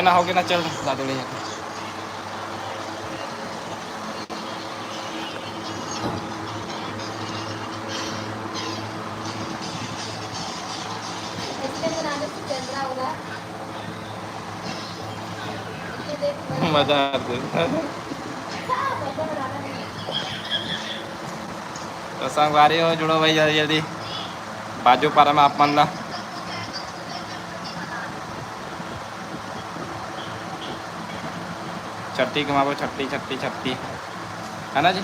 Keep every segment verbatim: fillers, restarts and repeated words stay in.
ना होगे ना, चल दादू ले। मजा आते। तो संगवारी हो, जुड़ो भाई जल्दी जल्दी। बाजू पारा में आप मन ला छट्टी घुमाबो, छट्टी, छट्टी, छट्टी, है ना जी?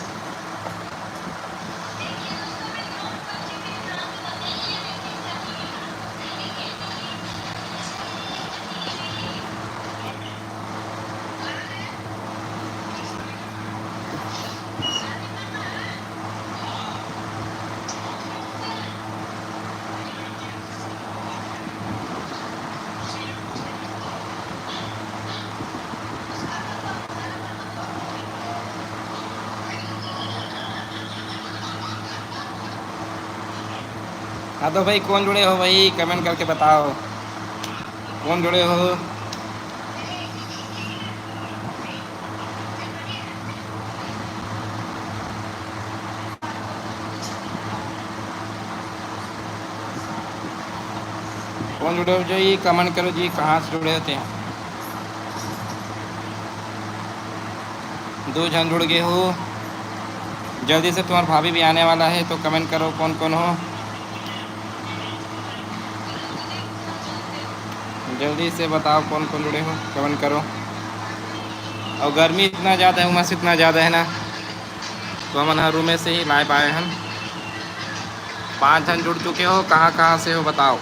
हाँ तो भाई, कौन जुड़े हो भाई, कमेंट करके बताओ, कौन जुड़े हो? कौन जुड़े हो जी, कमेंट करो जी, कहाँ से जुड़े होते हैं? दो झन जुड़ गए हो, जल्दी से, तुम्हारा भाभी भी आने वाला है, तो कमेंट करो कौन कौन हो, जल्दी से बताओ कौन कौन जुड़े हो, कमेंट करो। और गर्मी इतना ज़्यादा है, उमस इतना ज़्यादा है ना, तो हमन ह रूम में से ही live आए हन। पाँच झन जुड़ चुके हो, कहाँ कहाँ से हो बताओ,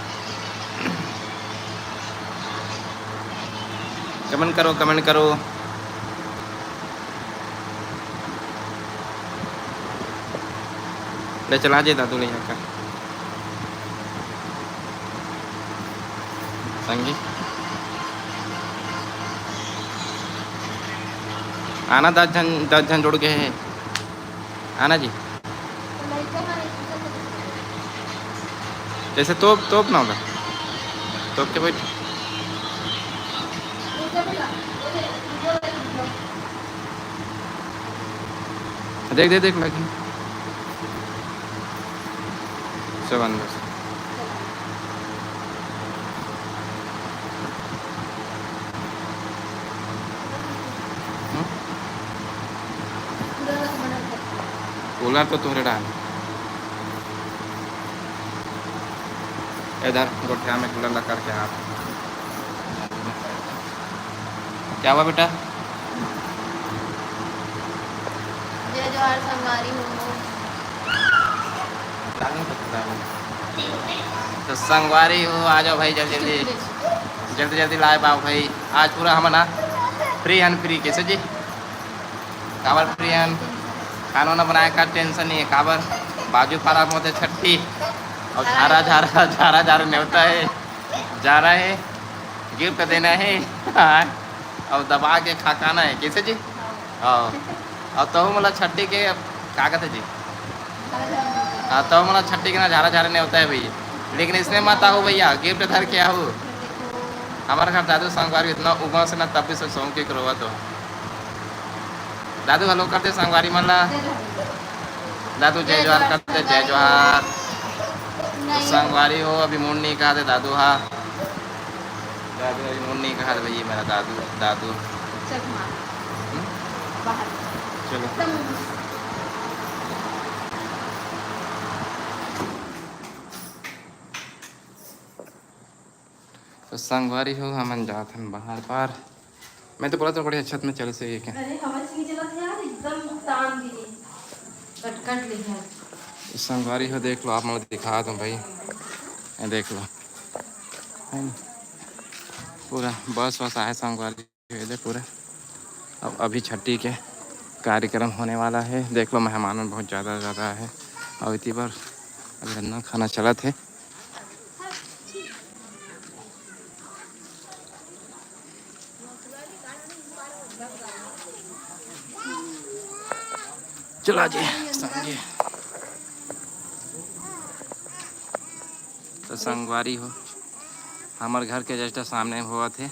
कमेंट करो, कमेंट करो। ले चला जे दादू ले यहाँ का। संगी। आना, दस झन, दस झन जुड़ गए हैं। आना जी। जैसे तोप, तोप ना होगा। तोप के बैठ। देख, देख, देख, लगी। सब अंदर से। हम्म? कूलर तो तोहरे डाल। इधर गोठिया में कूलर लगा करके आप। क्या हुआ बेटा? जय जोहार संगवारी हो। तो संगवारी हो, आ जाओ भाई, जल्दी जल्दी, जल्दी जल्दी live आओ भाई। आज पूरा हमन ना free and free, कैसे जी? काबर free and खाना वाना बनाए का tension नहीं है, काबर बाजू पारा में होते छट्टी और झारा झारा झारा झारा नेवता है, जा रहा है, gift देना है। हाँ। अउ दबा के खकाना है, कैसे जी? हाँ। अउ तहु मोला छट्टी के, का कहते जी? हाँ, तहु मोला छट्टी के ना झारा झारा नेवता है भैया। लेकिन इसने मत आहो भैया, gift धर के आहो। हमारे घर दादू संगवारी इतना उमस ना, तब भी सब सौंग के रोवा तो। दादू hello कर दे संगवारी मन ला। दादू जय जोहार कर दे, जय जोहार। तो संगवारी हो, अभी मुड़ नहीं कहा दे दादू हा। दादू अभी मुड़ नहीं कहा दे भैया, मेरा दादू, दादू। चल घुमा। हम्म? बाहर। चलो। एकदम। तो संगवारी हो, हमन जात हन बाहर पार। मैं तो बोला था बढ़िया छत में चल से ये क्या? अरे हवा चली चलत है यार, एकदम तान भी नहीं। कट कट ले है। तो संगवारी हो, देख लो, आप मतलब दिखा दूँ भाई, ये देख लो, है ना, पूरा बस वस आए संगवारी हो, ये पूरा। अब अभी छट्टी के कार्यक्रम होने वाला है, देख लो, मेहमान बहुत ज़्यादा ज़्यादा है। और इतनी बार अभी रन्ना खाना चलत है। चला जे संगे। तो संगवारी हो, हमर घर के just सामने में होवत हे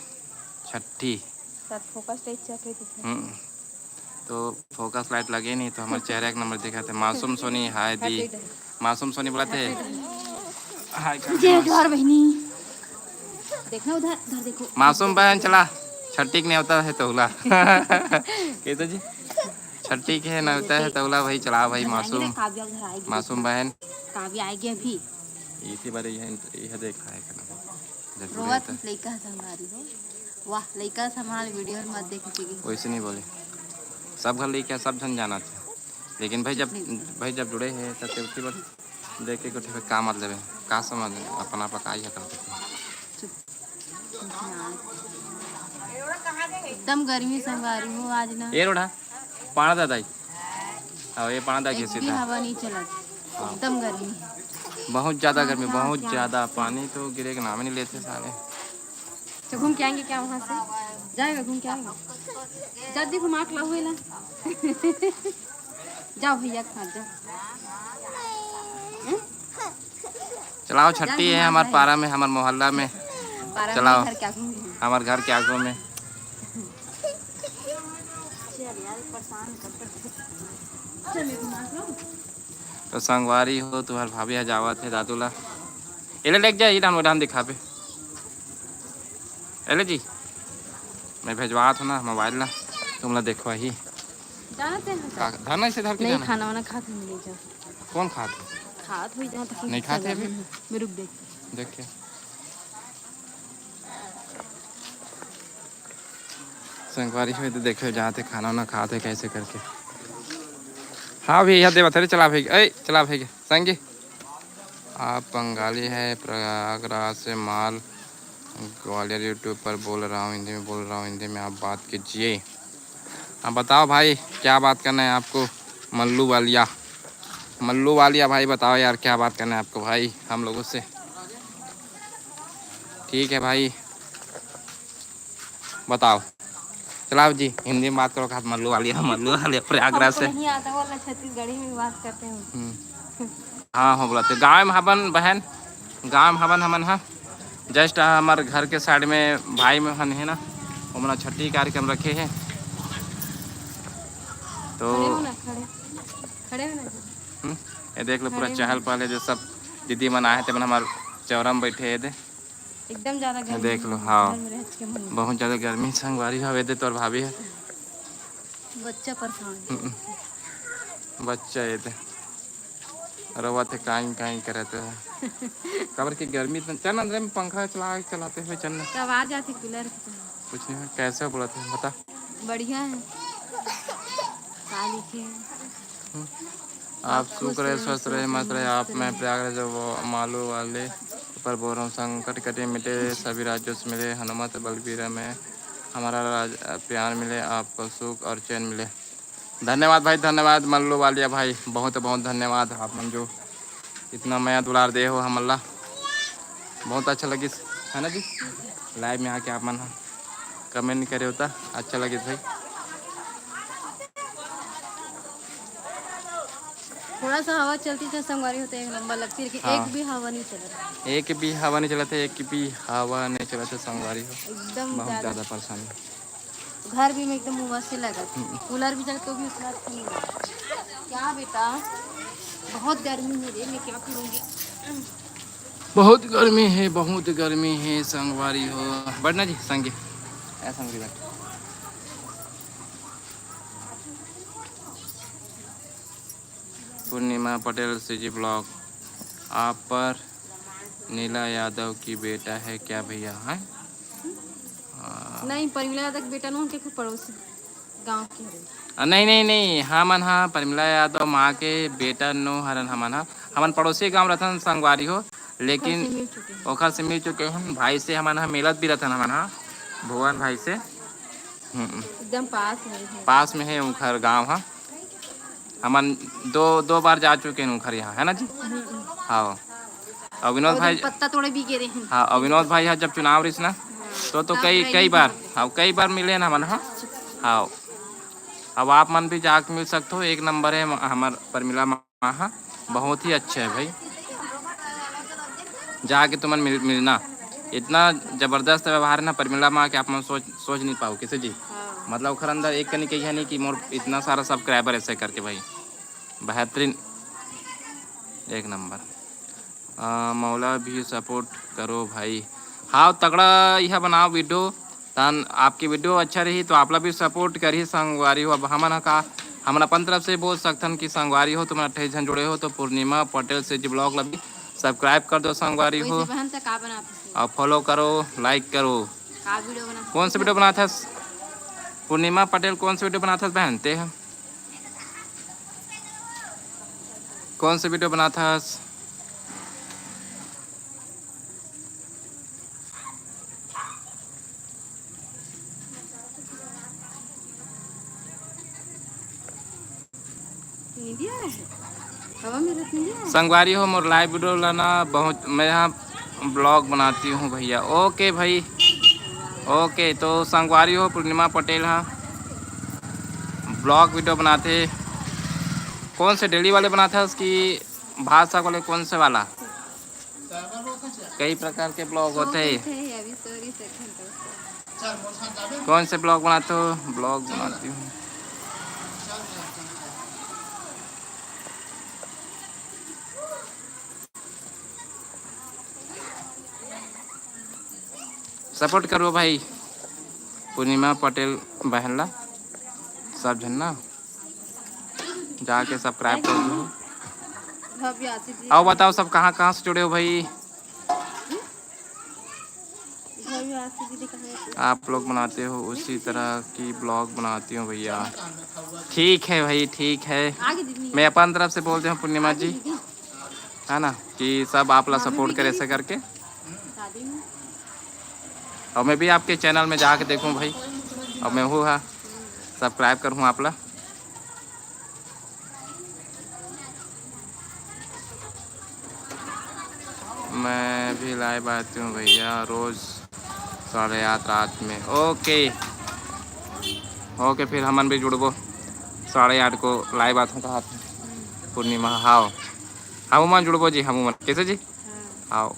छठी। सर, फोकस लाइट चल रही थी। हम्म, तो फोकस लाइट लगे नहीं तो हमारे चेहरा एक नंबर दिखा थे। मासूम सोनी, हाय दी। मासूम सोनी बोला थे, हाय कर दे। जोहार बहनी। देखना उधर, उधर देखो। मासूम बहन चला, छठी के नहीं होता है तौला। कैसे जी? छठी के नहीं होता है तौला भाई, चला भाई। मासूम, काव्या उधर आएगी। मासूम बहन। काव्या आएगी अभी। इसी बार यह, यह देखा है करना। जब रोवत लइका संभारी हो। वाह, लइका संभाल वीडियो मत देख लीजिए। वैसे नहीं बोले, सब घर लइका सब झन जाना थे, लेकिन भाई जब, भाई जब जुड़े हैं तब उसी बार देख के कुछ का मतलब है, का समझ है, अपना पकाई है करते थे। चुप। एकदम गर्मी संभारी हो आज ना। ए रोड़ा, पाना दादा। हाँ, ये पाना दादा एक भी सीधा। हवा नहीं चलत। हाँ। एकदम गर्मी। बहुत ज्यादा गर्मी, बहुत ज्यादा। पानी तो गिरे के नाम ही नहीं लेते साले। तो घूम के आएंगे क्या वहाँ से? जाएगा, घूम के आएगा। जल्दी घुमा के लाओ ना। जाओ भैया के साथ जाओ। हम्म? चलाओ, छट्टी है हमार पारा में, हमार मोहल्ला में। पारा में चलाओ। घर के आगू में। हमार घर के आगू में। तो संगवारी हो, तुम्हार भाभी ह जावत है दादू ला। एले लेके जा, ये डान, वो डान दिखाबे। एले जी, मैं भेजवात हूँ ना मोबाइल ला, तुम ला देखो ही। जानते हैं का, धरना इसे धर के नहीं जाना। खाना वाना खाते नहीं जा। कौन खात है? खात हुई जाता है नहीं खाते अभी। मैं रुक देख। देख के। संगवारी हो तो देखो, जहाँ थे खाना वाना खाते कैसे करके। हाँ भैया, देवत है, चला भाई, ए, चला भाई, संगी। आप बंगाली है, प्रयागराज से माल ग्वालियर YouTube पर बोल रहा हूँ, हिंदी में बोल रहा हूँ, हिंदी में आप बात कीजिए। अब बताओ भाई, क्या बात करना है आपको? मल्लू वालिया, मल्लू वालिया भाई, बताओ यार, क्या बात करना है आपको भाई हम लोगों से? ठीक है भाई, बताओ। चलाओ जी, हिंदी में बात करो, खात मल्लू वालिया, मल्लू वालिया प्रयागराज से। नहीं आता बोलना, छत्तीसगढ़ी में बात करते हैं। हम्म। हाँ, हो बोला तो गाँव में हबन बहन, गाँव में हबन हमन हा। जस्ट हमार घर के साइड में भाई में हन है ना, ओमन छठी कार्यक्रम रखे हैं। तो खड़े हो ना, खड़े, खड़े हो ना। हम्म, ये देख लो, पूरा खड़े हो। चहल पहल है, जो सब दीदी मन आए थे, मन हमार चौरा में बैठे है दे। एकदम ज्यादा ये गर्मी देख लो, है, हाँ। घर में रह के मन बहुत ज्यादा गर्मी, संगवारी हवे दे तोर भाभी है। बच्चा परेशान। हम्म, बच्चा ये दे। रोवत है, काई काई करत है। काबर की गर्मी इतना, चल अंदर में पंखा चला, चलाते हुए चल ना। तो आवाज आती कूलर की। कुछ नहीं है, कैसे हो बोला था, बता। बढ़िया है। का लिखे है? हम्म। आप आप सुख खुश रहे, रहे, स्वस्थ रहे, स्वस्थ मस्त रहे। रहे, आप मस्त मैं रहे। प्रयागराज वो मालू वाले पर बोल रहा हूँ, संकट कटे मिटे, सभी राज्यों से मिले, हनुमत बलबीरा में हमारा राज, प्यार मिले, आपको सुख और चैन मिले। धन्यवाद भाई, धन्यवाद मल्लू वालिया भाई, बहुत बहुत धन्यवाद आप मन जो इतना मया दुलार दे हो हमन ला, बहुत अच्छा लगिस, है ना जी? लाइव में आके आप मन ह कमेंट करे हो त अच्छा लगिस भाई। थोड़ा सा हवा चलती तो संगवारी हो तो एक नंबर लगती, लेकिन हाँ। एक भी हवा नहीं चलत। एक भी हवा नहीं चलत है, एक भी हवा नहीं चलत है संगवारी हो। एकदम बहुत ज्यादा। ज्यादा परेशानी। घर भी में एकदम उमस से लगत। हम्म। कूलर भी चलत तो भी उतना अच्छा नहीं लगत। क्या बेटा, बहुत गर्मी है रे, मैं क्या करूँगी? बहुत गर्मी है, बहुत गर्मी है संगवारी हो। बैठना जी संगे, ऐसा संगवारी बैठ। पूर्णिमा पटेल, सीजी ब्लॉग, आप पर नीला यादव की बेटा है क्या भैया? हैं? हाँ। नहीं, परमिला यादव के बेटा नोहन के, खूब पड़ोसी गांव के हरे। आ, नहीं, नहीं, नहीं, हमन हा परमिला यादव माँ के बेटा नो हरन हमन हा। हमन पड़ोसी गांव रथन संगवारी हो, लेकिन ओखर से मिल चुके हैं। ओखर से मिल चुके हैं भाई से, हमन हा मिलत भी रथन हमन हा भुवन भाई से। हम्म। एकदम पास में है। पास में है ओखर गांव हा। हमन दो, दो बार जा चुके हैं उनकर यहाँ, है ना जी? हम्म। हाँ। और विनोद और भाई, पत्ता तोड़े भी गए रहे हैं। हाँ, और विनोद भाई यहाँ जब चुनाव रहिस ना, हाँ। तो, तो कई, कई बार, हाँ, कई बार मिले ना हमन, हाँ। हाँ। अब आप मन भी जाके मिल सकते हो, एक नंबर है हम-, हमार परमिला माँ, हाँ, बहुत ही अच्छा है भाई, जाके तुमन मिल, मिलना। इतना जबरदस्त व्यवहार है ना परमिला माँ के, आप मन सोच, सोच नहीं पाओ किसे जी। हाँ। मतलब ओखर अंदर एक कनी कही है नहीं कि मोर इतना सारा सब्सक्राइबर ऐसे करके भाई, बेहतरीन, एक नंबर। अ, मौला भी सपोर्ट करो भाई। हाँ, तगड़ा यह बनाओ वीडियो, तन आपके वीडियो अच्छा रही तो आप ला भी सपोर्ट करही संगवारी हो। अब हमन ह का, हमन अपन तरफ से बोल सकथन कि संगवारी हो, तुमन अट्ठाईस झन जुड़े हो तो पूर्णिमा पटेल से जी ब्लॉग ला भी सब्सक्राइब कर दो संगवारी हो। वैसे बहन त का बनात हस? और फॉलो करो, लाइक करो। का वीडियो बनात हस? कौन से वीडियो बनात हस? पूर्णिमा पटेल कौन से वीडियो बनात हस बहन ते ह? कौन से वीडियो बनात हस? नींदिया है? हवा में रहत नींदिया है? संगवारी हो, मोर लाइव वीडियो ला ना बहुत, मैं यहाँ ब्लॉग बनाती हूँ भैया। ओके भाई, ओके। तो संगवारी हो, पूर्णिमा पटेल हा ब्लॉग वीडियो बनाथे। कौन से डेली वाले बनाथे कि भात साग वाले, कौन से वाला? कई प्रकार के ब्लॉग होथे। अभी story section कर। कौन से ब्लॉग बनाते हो? ब्लॉग बनाती हूँ। सपोर्ट करो भाई, पूर्णिमा पटेल बहन ला, सब झन ना जाके सब्सक्राइब कर दो। भव्य आशीष जी। आओ बताओ सब कहाँ कहाँ से जुड़े हो भाई? भव्य आशीष जी कहाँ है? आप लोग बनाते हो उसी तरह की ब्लॉग बनाती हूँ भैया। ठीक है भाई, ठीक है। आगे दीदी। मैं अपन तरफ से बोलते हूँ पूर्णिमा आगे जी, दीदी। है ना, कि सब आप ला मामी सपोर्ट करे दीदी। ऐसे करके। शादी में। और मैं भी आपके चैनल में जाके देखूँ भाई, और मैं हूँ हा, सब्सक्राइब करूँ आप ला। मैं भी लाइव आती हूँ भैया, रोज साढ़े आठ रात में। ओके, ओके, फिर हमन भी जुड़बो साढ़े आठ को लाइव आत हूँ कहा पूर्णिमा। हाव, हमू मन जुड़बो जी, हमू मन। कैसे जी? हाँ। हाव।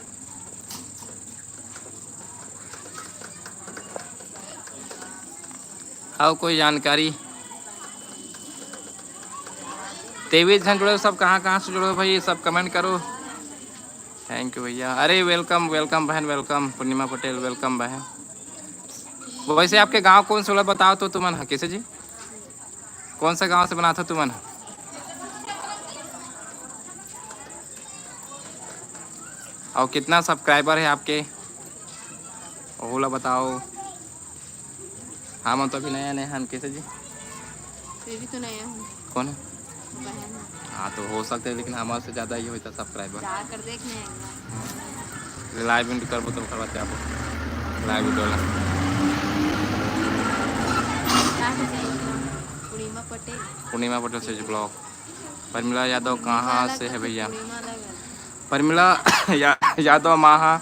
अउ कोई जानकारी? तेईस झन जुड़े हो, सब कहाँ कहाँ से जुड़े हो भाई, सब कमेंट करो। थैंक यू भैया। अरे वेलकम, वेलकम बहन, वेलकम। पूर्णिमा पटेल, वेलकम बहन। वैसे आपके गांव कौन से वाला बताओ तो तुमन ह, कैसे जी? कौन सा गांव से बनाथो तुमन ह? और कितना सब्सक्राइबर है आपके, ओहू ला बताओ। हमन तो अभी नया नया हन, कैसे जी? मैं भी तो नया हूँ। कौन है? बहन। हाँ, तो हो सकते हैं, लेकिन हमारे से ज़्यादा ही होता सब्सक्राइबर। जाकर देख लें एक बार। लाइव वीडियो करबो तो ओकर बाद जाबो लाइव वीडियो ला। का है जी? पूर्णिमा पटेल। पूर्णिमा पटेल से जी ब्लॉग। परमिला यादव कहाँ से है भैया? परमिला या-, यादव माँ हा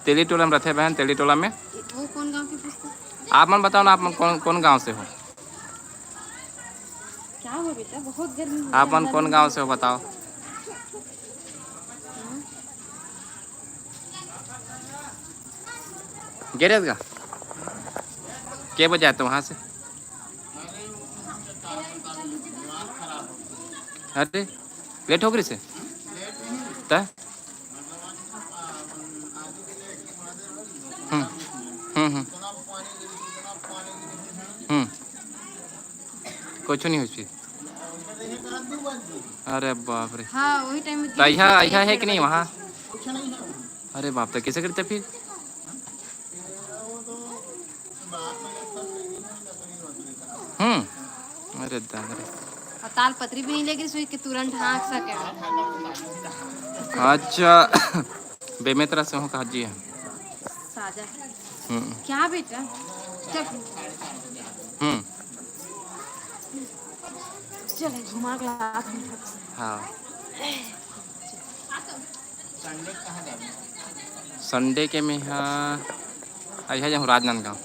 तेली टोला में रहथे बहन, तेली टोला में। वो कौन गांव की पुस्तक? आप मन बताओ ना, आप मन कौन, कौन गांव से हो? क्या हुआ बेटा, बहुत गर्मी हो रही है। आप मन कौन गांव से हो बताओ? हाँ? गैरेज का? के बजे आते हो वहाँ से? अरे, लेट हो गई से? त? हम्म, हम्म, हम्म। हम्म। कुछ नहीं हुई। अरे बाप रे। हाँ, वही टाइम में तो यहाँ, यहाँ है कि नहीं वहाँ? अरे बाप, तो कैसे करते फिर? हम्म। अरे दादा रे। और ताल पत्री भी नहीं लेके सोई कि तुरंत हाँक सके। अच्छा। बेमेतरा से हो कहा जी है। साजा। हम्म। क्या बेटा? चल। हम्म। चल, घुमा के ला दे फट से। हाँ। संडे के मैं हा, अइहा जाहूँ राजनांदगांव।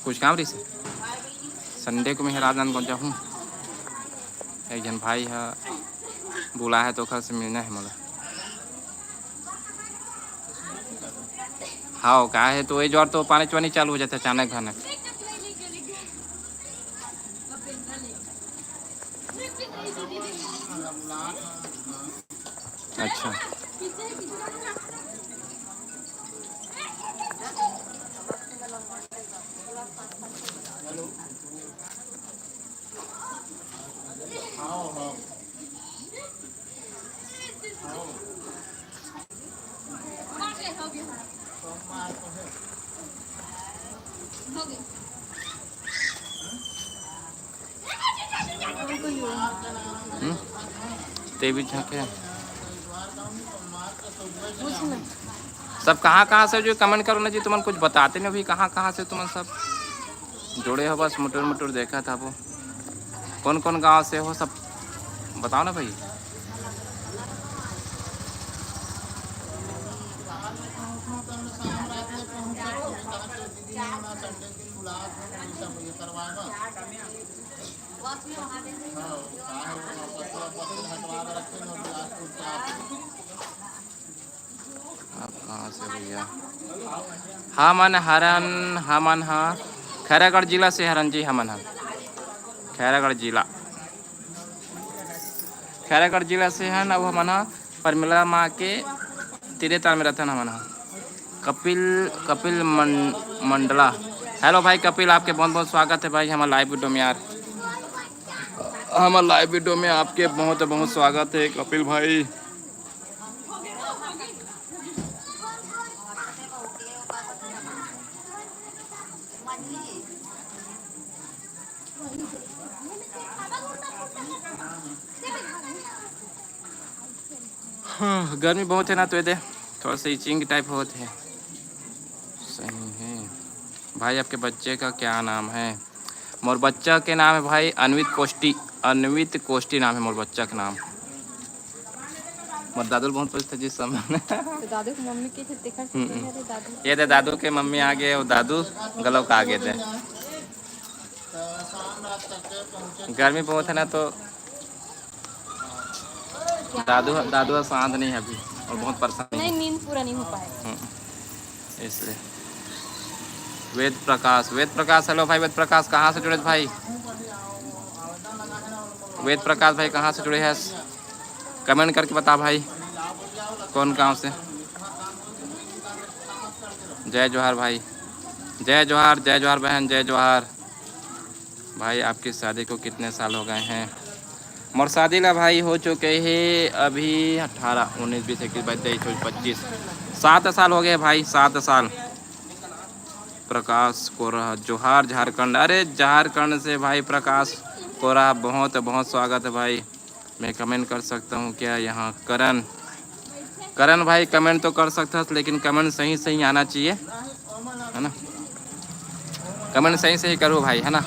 कुछ काम रहिसे। संडे को मैं हा राजनांदगांव जाहूँ। एक झन भाई हा बुलाए हे तो ओखर से मिलना हे मोला। हाँ, का है तो ये जोर तो पानी चुआनी चालू हो जाता है अचानक घने। अच्छा। हम्म? तेवी झांके। सब कहाँ कहाँ से जो comment करो ना जी, तुमन कुछ बताते नहीं अभी, कहाँ कहाँ से तुमन सब जुड़े हो, बस मुटुर मुटुर देखा था वो। कौन कौन गांव से हो, सब बताओ ना भाई। आप कहाँ से भैया? हमन हरन, हमन ह खैरागढ़ जिला से हरन जी, हमन ह खैरागढ़ जिला, खैरागढ़ जिला से हन। अब हमन ह परमिला माँ के तीरे ताल में रहथन हमन ह। कपिल, कपिल मन-, मंडला। हेलो भाई कपिल, आपके बहुत बहुत स्वागत है भाई हमारे लाइव वीडियो में यार। हमारे लाइव वीडियो में आपके बहुत बहुत स्वागत है कपिल भाई। हाँ, गर्मी बहुत है ना, तो ये दे थोड़ा सा इचिंग टाइप होत है। सही है भाई। आपके बच्चे का क्या नाम है? मोर बच्चा के नाम है भाई अन्वित कोष्टी। अन्वित कोष्टी नाम है मोर बच्चा के नाम। मोर दादू ल बहुत पूछता जिस समय। तो दादू के मम्मी के थे, तेकर से हम्म, पूछा रे दादू। ये दे दादू के मम्मी आ गए, वो दादू गलौक आ गए थे। गर्मी बहुत है ना, तो दादू, दादू शांत नहीं है अभी और बहुत परेशान है। नहीं, नींद पूरा नहीं हो पाया। हम्म, इसलिए। वेद प्रकाश, वेद प्रकाश, हेलो भाई वेद प्रकाश, कहाँ से जुड़े भाई? वेद प्रकाश भाई कहाँ से जुड़े हैं? Comment करके बता भाई, कौन गांव से? जय जोहार भाई, जय जोहार, जय जोहार बहन, जय जोहार। भाई, आपकी शादी को कितने साल हो गए हैं? मोर शादी ला भाई हो चुके हैं अभी अठारह, उन्नीस, बीस, इक्कीस, बाईस, तेईस, चौबीस, पच्चीस, सात साल हो गए भाई, सात साल। प्रकाश कोरा, जोहार झारखंड। अरे झारखंड से भाई प्रकाश कोरा, बहुत बहुत स्वागत है भाई। मैं comment कर सकता हूँ क्या यहाँ? करण, करण भाई comment तो कर सकता है, लेकिन comment सही सही आना चाहिए, है ना? Comment सही सही करो भाई, है ना?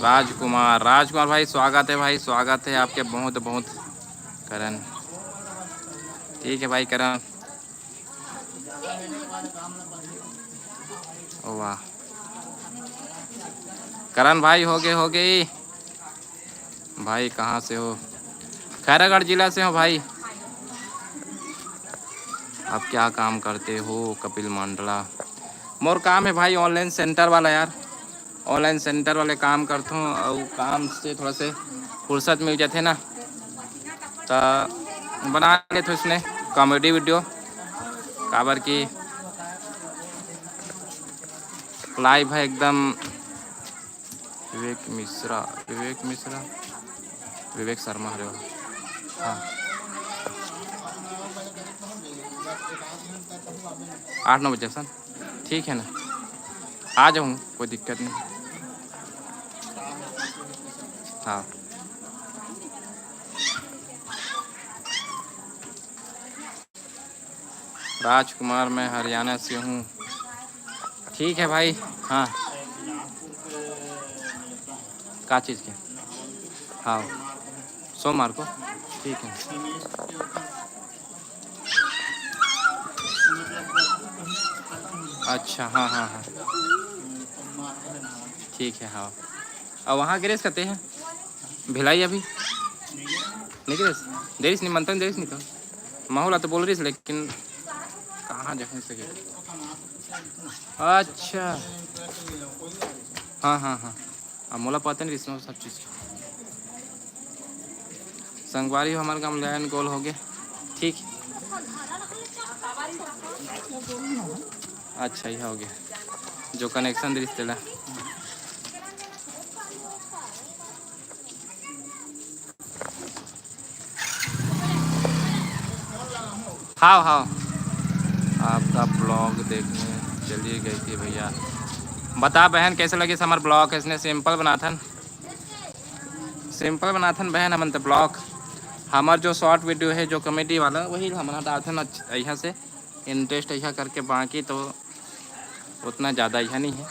राजकुमार, राजकुमार भाई स्वागत है भाई, स्वागत है आपके बहुत बहुत। करण, ठीक है भाई करण। ओ वाह, करण भाई हो गए, हो गई। भाई कहाँ से हो? खैरागढ़ जिला से हो भाई। आप क्या काम करते हो कपिल मंडला? मोर काम है भाई online center वाला यार, online center वाले काम करथों, और काम से थोड़ा से फुर्सत मिल जाते ना, तो बना लेते इसने comedy video, काबर की live है एकदम। विवेक मिश्रा, विवेक मिश्रा, विवेक शर्मा हरे। हाँ, आठ नौ बजे सन, ठीक है ना, आ जाऊँ, कोई दिक्कत नहीं। हाँ। राजकुमार, मैं हरियाणा से हूँ। ठीक है भाई। हाँ, का चीज़ के? हाँ, सोमवार को। ठीक है। अच्छा, हाँ हाँ हाँ, ठीक है। हाँ, और वहाँ गिरेस कहते हैं भिलाई अभी नहीं गिरेस, देरिस निमंत्रण देरिस नहीं तो माहौल तो बोल रही, लेकिन कहाँ जाए सके। अच्छा। हाँ, हाँ, हाँ। अब मोला पता नहीं रिश्ता सब चीज़ के। संगवारी हो, हमर गाँव लाइन गोल हो गए। ठीक। अच्छा, यह हो गया। जो कनेक्शन दे रिश्ते ला। हाँ, हाँ। आपका ब्लॉग देखने चली गई थी भैया। बता बहन, कैसे लगे हमार ब्लॉग? इसने सिंपल बनाथन, सिंपल बनाथन बहन, हमन तो ब्लॉग, हमार जो शॉर्ट वीडियो है, जो कॉमेडी वाला, वही हमन डालथन। अच्छा, यहाँ से इंटरेस्ट यहाँ करके, बाकी तो उतना ज़्यादा यहाँ नहीं है।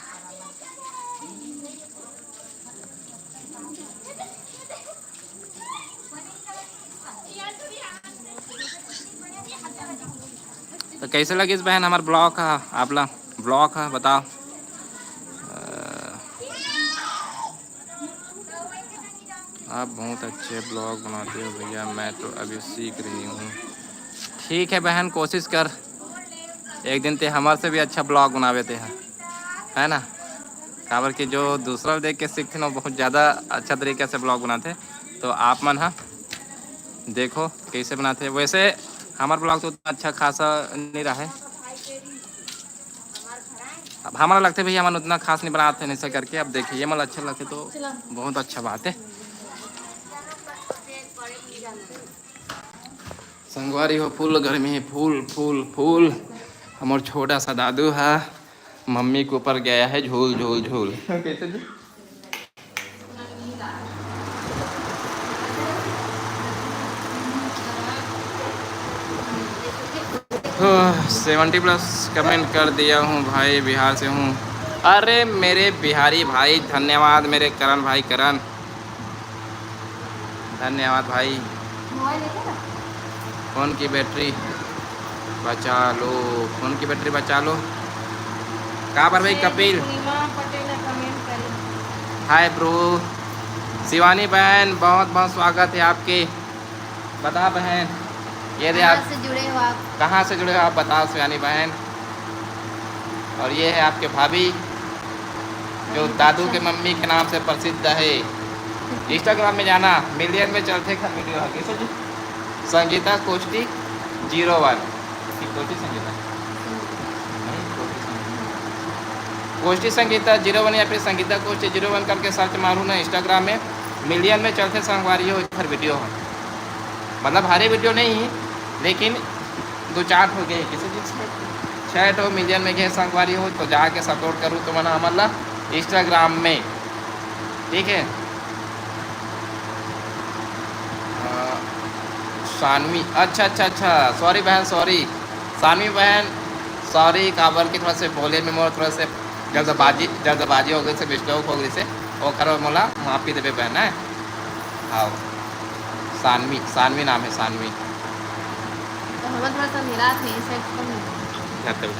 तो कैसे लगिस बहन हमार ब्लॉग हा? आपला ब्लॉग हा बताओ। अ, आप बहुत अच्छे ब्लॉग बनाते हो भैया, मैं तो अभी सीख रही हूँ। ठीक है बहन, कोशिश कर, एक दिन ते हमार से भी अच्छा ब्लॉग बनावे ते है, है ना? काबर कि जो दूसरा देख के सीखते ना, बहुत ज़्यादा अच्छा तरीके से ब्लॉग बनाते। तो आप मन हा देखो कैसे बनाते। वैसे हमार ब्लॉग तो उतना अच्छा खासा नहीं रहा है। अब हमारा लगते भैया, हमन उतना खास नहीं बनाते हैं ऐसे करके। अब देखिए, ये मन अच्छा लगते तो बहुत अच्छा बात है। संगवारी हो, फुल गर्मी है, फुल, फुल, फुल। हमार छोटा सा दादू है, मम्मी के ऊपर गया है झूल, झूल, झूल। कैसे जी? सेवेंटी प्लस कमेंट कर दिया हूँ भाई, बिहार से हूँ। अरे मेरे बिहारी भाई, धन्यवाद मेरे करण भाई, करण, धन्यवाद भाई। मोबाइल लेके ना। फोन की बैटरी बचा लो, फोन की बैटरी बचा लो। काबर भाई कपिल? पूर्णिमा पटेल ने कमेंट करी। Hi bro. शिवानी बहन, बहुत बहुत स्वागत है आपके। बता बहन, ये दे कहाँ आप से जुड़े हो आप? कहाँ से जुड़े हो आप, बताओ शिवानी बहन। और ये है आपके भाभी, जो दादू के मम्मी के नाम से प्रसिद्ध है। इंस्टाग्राम में जाना, मिलियन में चलते खन वीडियो है। कैसे जी? संगीता कोष्टी जीरो वन। कोष्टी संगीता, नहीं, कोष्टी संगीता, कोष्टी संगीता जीरो वन या फिर संगीता कोष्टी जीरो वन करके सर्च मारू ना इंस्टाग्राम में, मिलियन में चलते संगवारी हो इधर वीडियो हो। मतलब हरे वीडियो नहीं, लेकिन दो चार हो गए, किसी चीज़ छः ठो मिलियन में गए संगवारी हो, तो जाके सपोर्ट करूँ तो मना हमन ला इंस्टाग्राम में, ठीक है। अ, सानवी, अच्छा, अच्छा, अच्छा, सॉरी बहन, सॉरी। सानवी बहन, सॉरी, काबर कि थोड़ा से बोले में मोर थोड़ा से जल्दबाजी, जल्दबाजी हो गई से, मिस्टेक हो गई से, ओकर मोला माफी देबे बहन, है? हाँ, सानवी, सानवी नाम है, सानवी। तो हमर थोड़ा सा मिला थे, इस साइड कम हो गया। जाते हुए।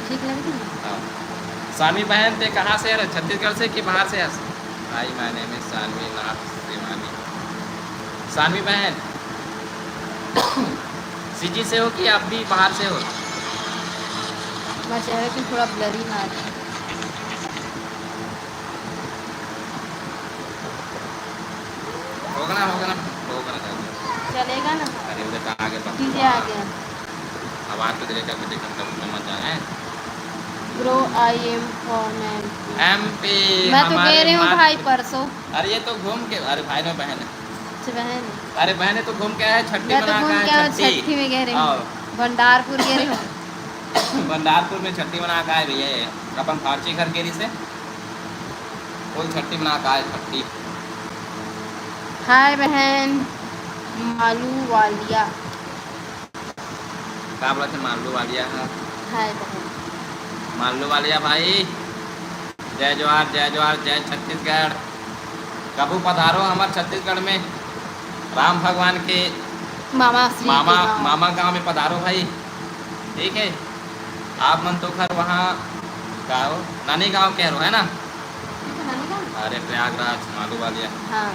ठीक लग रही है? हाँ। सानवी बहन, ते कहाँ से है? छत्तीसगढ़ से कि बाहर से है? Hi, my name is Saanvi नाथ श्रीवानी। सानवी बहन, सिटी से हो कि आप भी बाहर से हो? मैं चेहरे की थोड़ा ब्लरिंग आ रही है। होगा ना, होगा ना, होगा ना। चलेगा ना? अरे, उधर कहाँ आगे पकड़? पीछे आ गया। आवाज तो देखा, मुझे कम, कम, कम मत जाना है। Bro, I am from M P। M P, मैं तो हमारे गए रही हूँ मात-, भाई, परसों। अरे, ये तो घूम के, अरे, भाई ना बहन है। अच्छा, बहन है। अरे, बहन है तो घूम के आया, छठी मैं तो मना घूम के आया, के आया, छठी। छठी में गए रही हूँ। आओ। भंडारपुर गए रही हूँ। भंडारपुर में छठी मना के आए भैया, अपन फारची घर के रिसे। कोई छट्टी बना का है, छट्टी। हाय बहन मालू वालिया। का बोलत है मालू वालिया है? हाय बहन। मालू वालिया भाई, जय जोहार, जय जोहार, जय छत्तीसगढ़। कभू पधारो हमर छत्तीसगढ़ में, राम भगवान के मामा श्री मामा, के गाँव। मामा गाँव में पधारो भाई, ठीक है। आप मन तो घर वहाँ का हो, नानी गाँव कह रहे हो, है ना? ये तो नानी गाँव? अरे प्रयागराज, मालू वालिया। हाँ।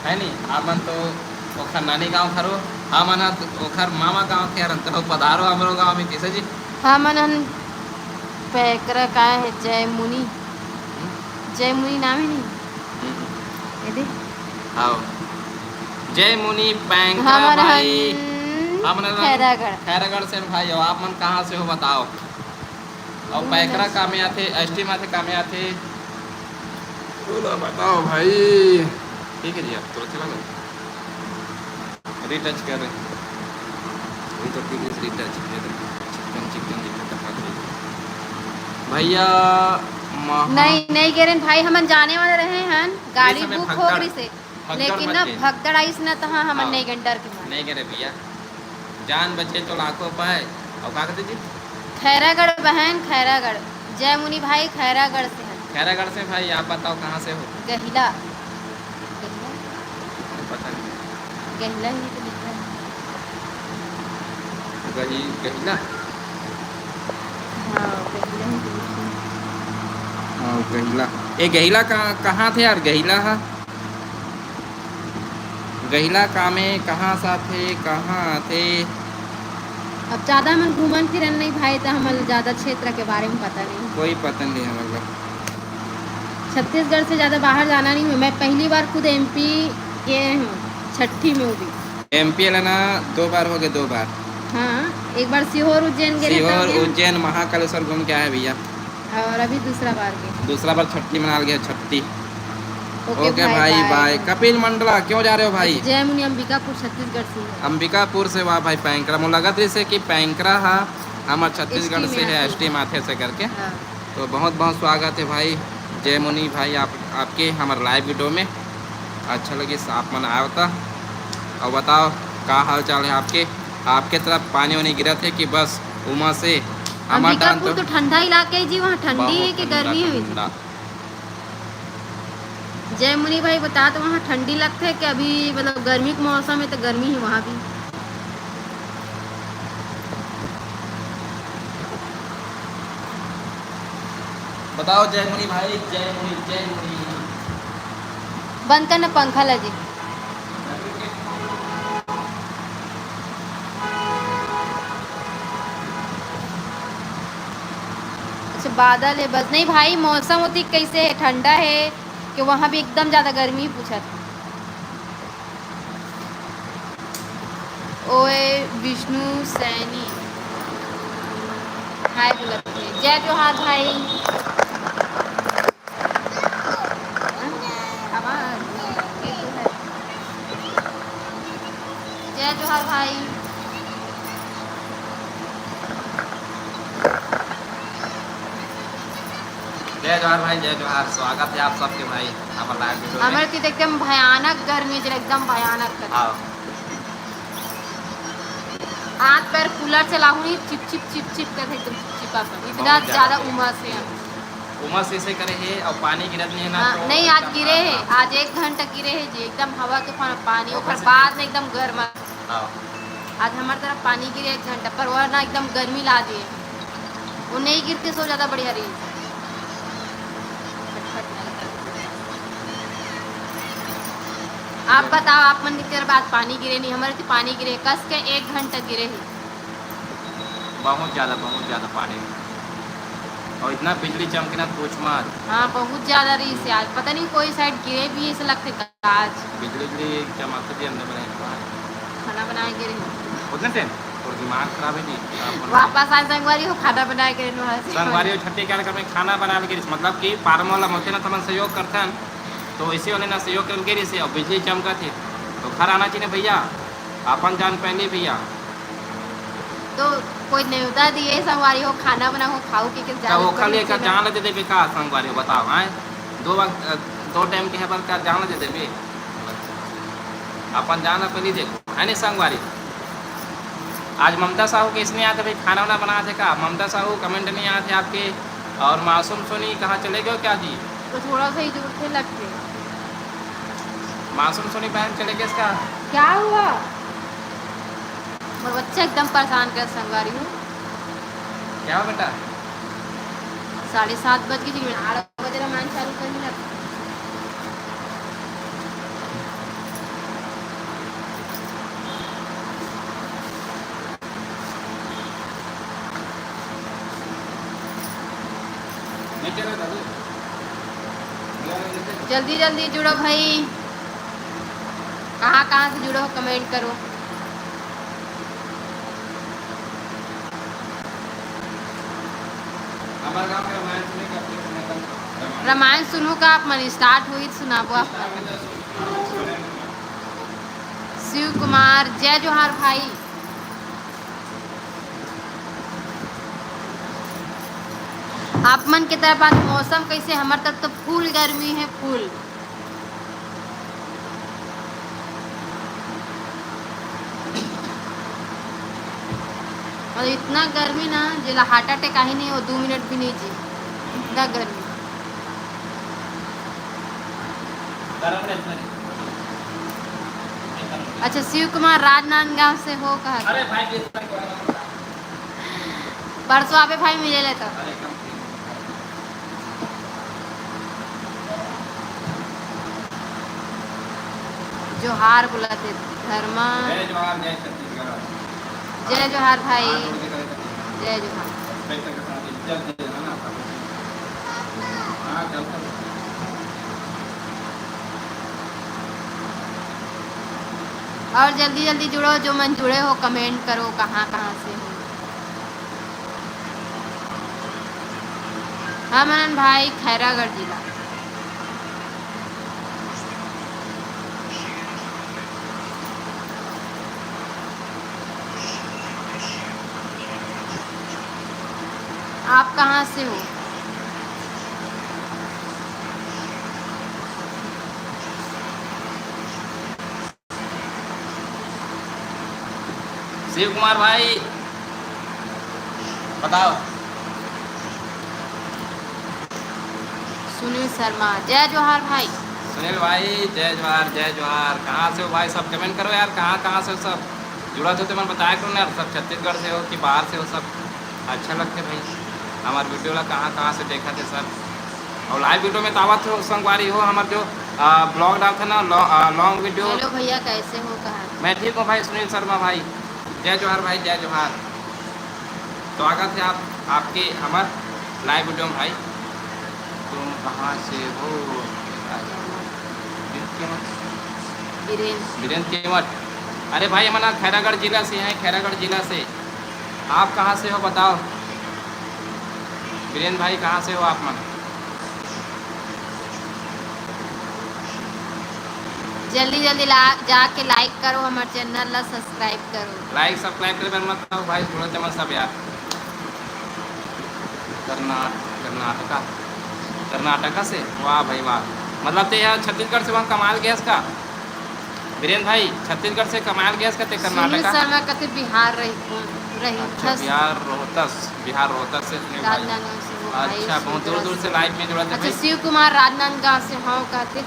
है नहीं, आप मन तो ओखर नानी गांव खरो, हमन ह ओखर मामा गांव के हरन, तो पधारो हमरो गांव में, कैसे जी? हमन हन पैकरा का है, जयमुनि। हम्म। जयमुनि नाम है नहीं? हम्म। ये दे। आओ। जयमुनि पैकरा हमन भाई। हन हमन हन खैरागढ़। खैरागढ़ से भाई हो, आप मन कहाँ से हो बताओ? और पैकरा का में आथे, एसटी में आथे, का में आथे? बोलो, बताओ भाई। ठीक है जी, आप तो चला लो। रीटच कर रहे हैं। वही तो ठीक है, रीटच। ये तो चिकन, चिकन दिखा था, खा लीजिए। भैया, महा- नहीं, नहीं गे रहेन भाई, हमन जाने वाले रहे हन, गाड़ी इस समय बुक हो भगदड़, गई से, भगदड़ लेकिन मच ना गई। भगदड़ आइस ना, तो हाँ, हमन हाँ। नहीं गन, डर के मारे। नहीं गे रहे भैया, जान बचे तो लाखों पाए। और का कहते जी? खैरागढ़ बहन, खैरागढ़। जय मुनि भाई, खैरागढ़ से हैं। खैरागढ़ से भाई, आप बताओ कहाँ से हो? गहिला। गहिला? पता नहीं। गहिला ही तो लिखा है। गही-, गहिला? हाँ, गहिला ही तो लिखा है। हाँ, गहिला। ए, गहिला कहाँ, कहाँ थे यार? गहिला हा? गहिला का में कहाँ से आथे, कहाँ आथे? अब ज्यादा हमन घूमन फिरन नहीं भाई, तो हमन ज्यादा क्षेत्र के बारे में पता नहीं। कोई पता नहीं हमन ला। छत्तीसगढ़ से ज्यादा बाहर जाना नहीं हुआ। मैं पहली बार खुद एमपी गए हूँ, छठी में, वो भी। एमपी वाला ना, दो बार हो गए, दो बार। हाँ, एक बार सीहोर उज्जैन गए थे, सीहोर, तब गए। उज्जैन, महाकालेश्वर घूम के आए भैया। और अभी दूसरा बार गए। दूसरा बार छट्ठी मनाल गया, छट्ठी। ओके ओके भाई, भाई, बाय। बाय। कपिल मंडला, क्यों जा रहे हो भाई? जय मुनि, अंबिकापुर, छत्तीसगढ़ से है। अंबिकापुर से, वाह भाई, पैंकरा। मोला लगत रहिसे कि पैंकरा हा हमर छत्तीसगढ़ एसटी से में है, आथे। एसटी में आथे से करके। हाँ। तो बहुत बहुत स्वागत है भाई, जय मुनि भाई, आप, आपके हमर लाइव वीडियो में। अच्छा लगिस आप मन आए हो ता। और बताओ, का हाल चाल है आपके? आपके तरफ पानी वानी गिरत है कि बस उमस है? हमर डाहर अंबिकापुर तो तो ठंडा इलाका है जी, वहाँ ठंडी है बहुत कि ठंडा, गर्मी है जी? ठंडा। जय मुनि भाई, बता तो, वहाँ ठंडी लगथे कि अभी, मतलब, गर्मी के मौसम है तो गर्मी है वहाँ भी? बताओ जय मुनि भाई, जय मुनि, जय मुनि। बंद कर ना पंखा ला जी। अच्छा, बादल है बस। नहीं भाई, मौसम होती कैसे है, ठंडा है कि वहाँ भी एकदम ज्यादा गर्मी पूछा था। ओए विष्णु सैनी, हाय बोलत हे। जय जोहार भाई। आवाज, ये तो है। जय जोहार भाई। जय जोहार भाई, जय जोहार, स्वागत है आप सबके भाई हमारे लाइव वीडियो में। हमर तीर एकदम भयानक गर्मी है, एकदम भयानक गर्मी। हाँ। हाथ पैर कूलर चलाहूँ नहीं, चिप चिप चिप चिप करके एकदम चिपचिपा कर, बहुत इतना ज्यादा ज्यादा गर्मी। उमस है। उमस ऐसे करे है और पानी गिरत नहीं है ना, हाँ, तो नहीं, आज एकदम गिरे है, हाँ। आज एक घंटा गिरे है जी, एकदम हवा तूफान, पानी, ओकर ओकर से बाद में एकदम गर्मा। हाँ। आज हमारे तरफ पानी गिरे एक घंटा, पर वरना एकदम गर्मी ला दिए। वो नहीं गिरते सो ज्यादा बढ़िया रही। आप बताओ, आप मन के तरफ आज पानी गिरे नहीं? हमारे तो पानी गिरे, कस के एक घंटा गिरे है। बहुत ज्यादा, बहुत ज्यादा पानी। और इतना बिजली चमके ना, पूछ मत। हाँ, बहुत ज्यादा रही से आज। पता नहीं कोई साइड गिरे भी, ऐसे लगते आज। बिजली, बिजली चमकते जी, हमने बनाए ना। खाना बनाए गिरे। उतने टाइम? और दिमाग खराब है जी। आप बना- वापस आए संगवारी हो, खाना बनाए गिरे वहाँ से। संगवारी हो, छट्ठी कार्यक्रम में खाना बना के, मतलब कि फार्म वाला होते ना, तो हमन सहयोग करथन, तो इसी वाले ना सहयोग करके गिरी से, और बिजली चमका थे, तो घर आना चाहिए भैया, अपन जान पहले भैया। तो कोई नेवता दिए संगवारी हो, खाना बना हो, खाओ के, के तो जान ओखर पहले लिए का से ना। जान दे देबे का संगवारी हो, बताओ, हैं? दो वक्त, अ, दो टाइम के है पर का जान दे देबे? अपन जान पहले देखो, है नहीं संगवारी? आज ममता साहू के इसने आते भाई, खाना वाना बना थे का? ममता साहू कमेंट नहीं आते आपके। और मासूम सोनी कहाँ चले गए क्या जी? तो थोड़ा सा ही दूर थे, लग गए। मासूम सोनी बहन चले गए इसका? क्या हुआ? मोर बच्चा एकदम परेशान कर संगवारी हो। क्या हो बेटा? साढ़े सात बज गए जी, आठ बजे रामायण चालू कर दिया। जल्दी जल्दी जुड़ो भाई, कहाँ कहाँ से जुड़ो हो, कमेंट करो। हमारे गांव में रामायण सुनने का अपने समय का रामायण। रामायण सुनहू का आप मन? स्टार्ट होही त सुनाबो आप मन। शिव कुमार, जय जोहार भाई। आप मन के तरफ आज मौसम कैसे? हमर तरफ तो फुल गर्मी है, फुल। और इतना गर्मी ना, जेला हार्ट अटैक आही नहीं, वो दो मिनट भी नहीं जी, इतना गर्मी। अच्छा, शिव कुमार राजनांदगांव से हो कहा? अरे भाई, परसों आबे भाई, मिले ले तब। जोहार बोलत हे धर्मा। जय जोहार, जय छत्तीसगढ़। जय जोहार भाई। हाथ जोड़ के करे छत्तीसगढ़। जय जोहार। Respect के साथ इज्जत दे देना ना, सब कुछ। हाँ, चल, चल। और जल्दी जल्दी जुड़ो, जो मन जुड़े हो, कमेंट करो, कहाँ कहाँ से हो। हमन भाई खैरागढ़ जिला। आप कहाँ से हो? शिव कुमार भाई, बताओ। सुनील शर्मा, जय जोहार भाई। सुनील भाई, जय जोहार, जय जोहार। कहाँ से हो भाई? सब कमेंट करो यार, कहाँ, कहाँ से हो सब? जुड़त हो तो मन बताया करो ना यार, सब छत्तीसगढ़ से हो कि बाहर से हो, सब अच्छा लगते भाई। हमार वीडियो ला कहाँ, कहाँ से देखा थे सब? और लाइव वीडियो में तो आवत हो संगवारी हो, हमार जो, आ, ब्लॉग डालते ना, लॉ-, आ, लॉन्ग वीडियो। हेलो भैया, कैसे हो? कहाँ? मैं ठीक हूँ भाई सुनील शर्मा भाई। जय जोहार भाई, जय जोहार। स्वागत है आप, आपके हमार लाइव वीडियो में भाई। तुम कहाँ से हो? बीरेन। बीरेन केवट। अरे भाई, हमन खैरागढ़ जिला से हैं, खैरागढ़ जिला से। आप कहाँ से हो बताओ? बीरेन भाई, कहाँ से हो आप मन? जल्दी जल्दी ला-, जाके लाइक करो, हमारे चैनल ला सब्सक्राइब करो। लाइक सब्सक्राइब करे बर मत आओ भाई, जुड़त मन सब यार। कर्ना-, कर्नाटका, कर्नाटका से? वाह भाई वाह। मतलब ते यार छत्तीसगढ़ से वहाँ कमाल गया इसका। बीरेन भाई, छत्तीसगढ़ से कमाल गया इसका ते सुनील कर्नाटका? शर्मा कथे बिहार रही, रही अच्छा, थस। बिहार रोहतस, बिहार रोहतस से सुनील भाई। राजनांदगांव से हो भाई, अच्छा, बहुत दूर सुंदरा दूर से से। लाइव में जुड़ा थे अच्छा, भाई। शिव कुमार राजनांदगांव से हो कहते।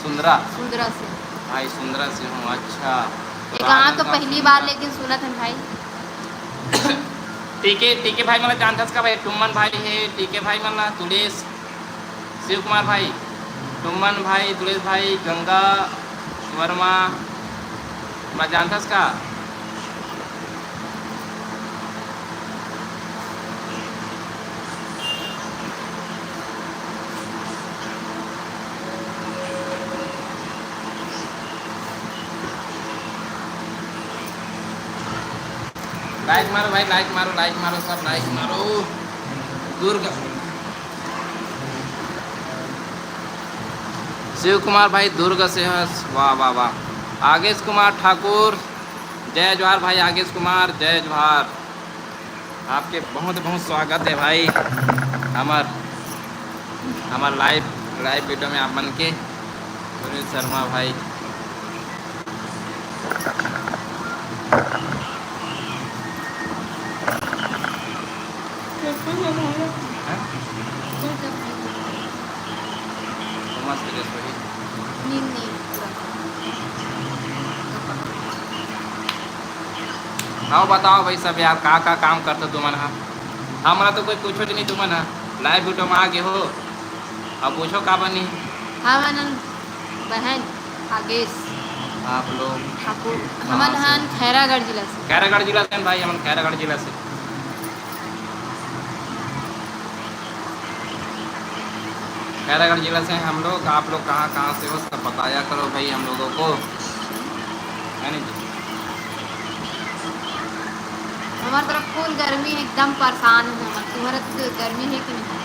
सुंदरा। सुंदरा से। भाई सुंदरा से हूँ, अच्छा। ये गाँव तो राजनांदगांव पहली बार सुंदरा। लेकिन सुनत हन भाई। टीके, टीके भाई मन ला जानथस का भाई? टुम्मन भाई हे, टीके भाई मन ला, तुलेश, शिव कुमार भाई, टुम्मन भाई, तुलेश भाई, गंगा वर्मा, ला जानथस का? लाइक मारो भाई, लाइक मारो, लाइक मारो, सब लाइक मारो। दुर्ग, शिव कुमार भाई दुर्ग से हस, वाह, वाह, वाह। आगेश कुमार ठाकुर, जय जोहार भाई, आगेश कुमार, जय जोहार। आपके बहुत, बहुत स्वागत है भाई, हमार, हमार लाइव, लाइव वीडियो में आप मन के। सुनील शर्मा भाई। हैं? मस्त ड्रेस पहनी। नींद नहीं पूरा। हाँ, बताओ भाई सब यार, का, का काम करते तुमन हा? हमरा तो कोई पूछो नहीं तुमन हा। लाइव वीडियो में आ गए हो, अब पूछो का बनी? हमन बहन आगेश। आप लोग ठाकुर, कहाँ हमन से? हन खैरागढ़ जिला से। खैरागढ़ जिला से भाई, हमन खैरागढ़ जिला से। खैरागढ़ जिला से हैं हम लोग। आप लोग कहाँ कहाँ से हो, सब बताया करो भाई हम लोगों को, है ना जी? हमारे तरफ फुल गर्मी है, एकदम परेशान है हम। तुम्हारा तो गर्मी है कि नहीं?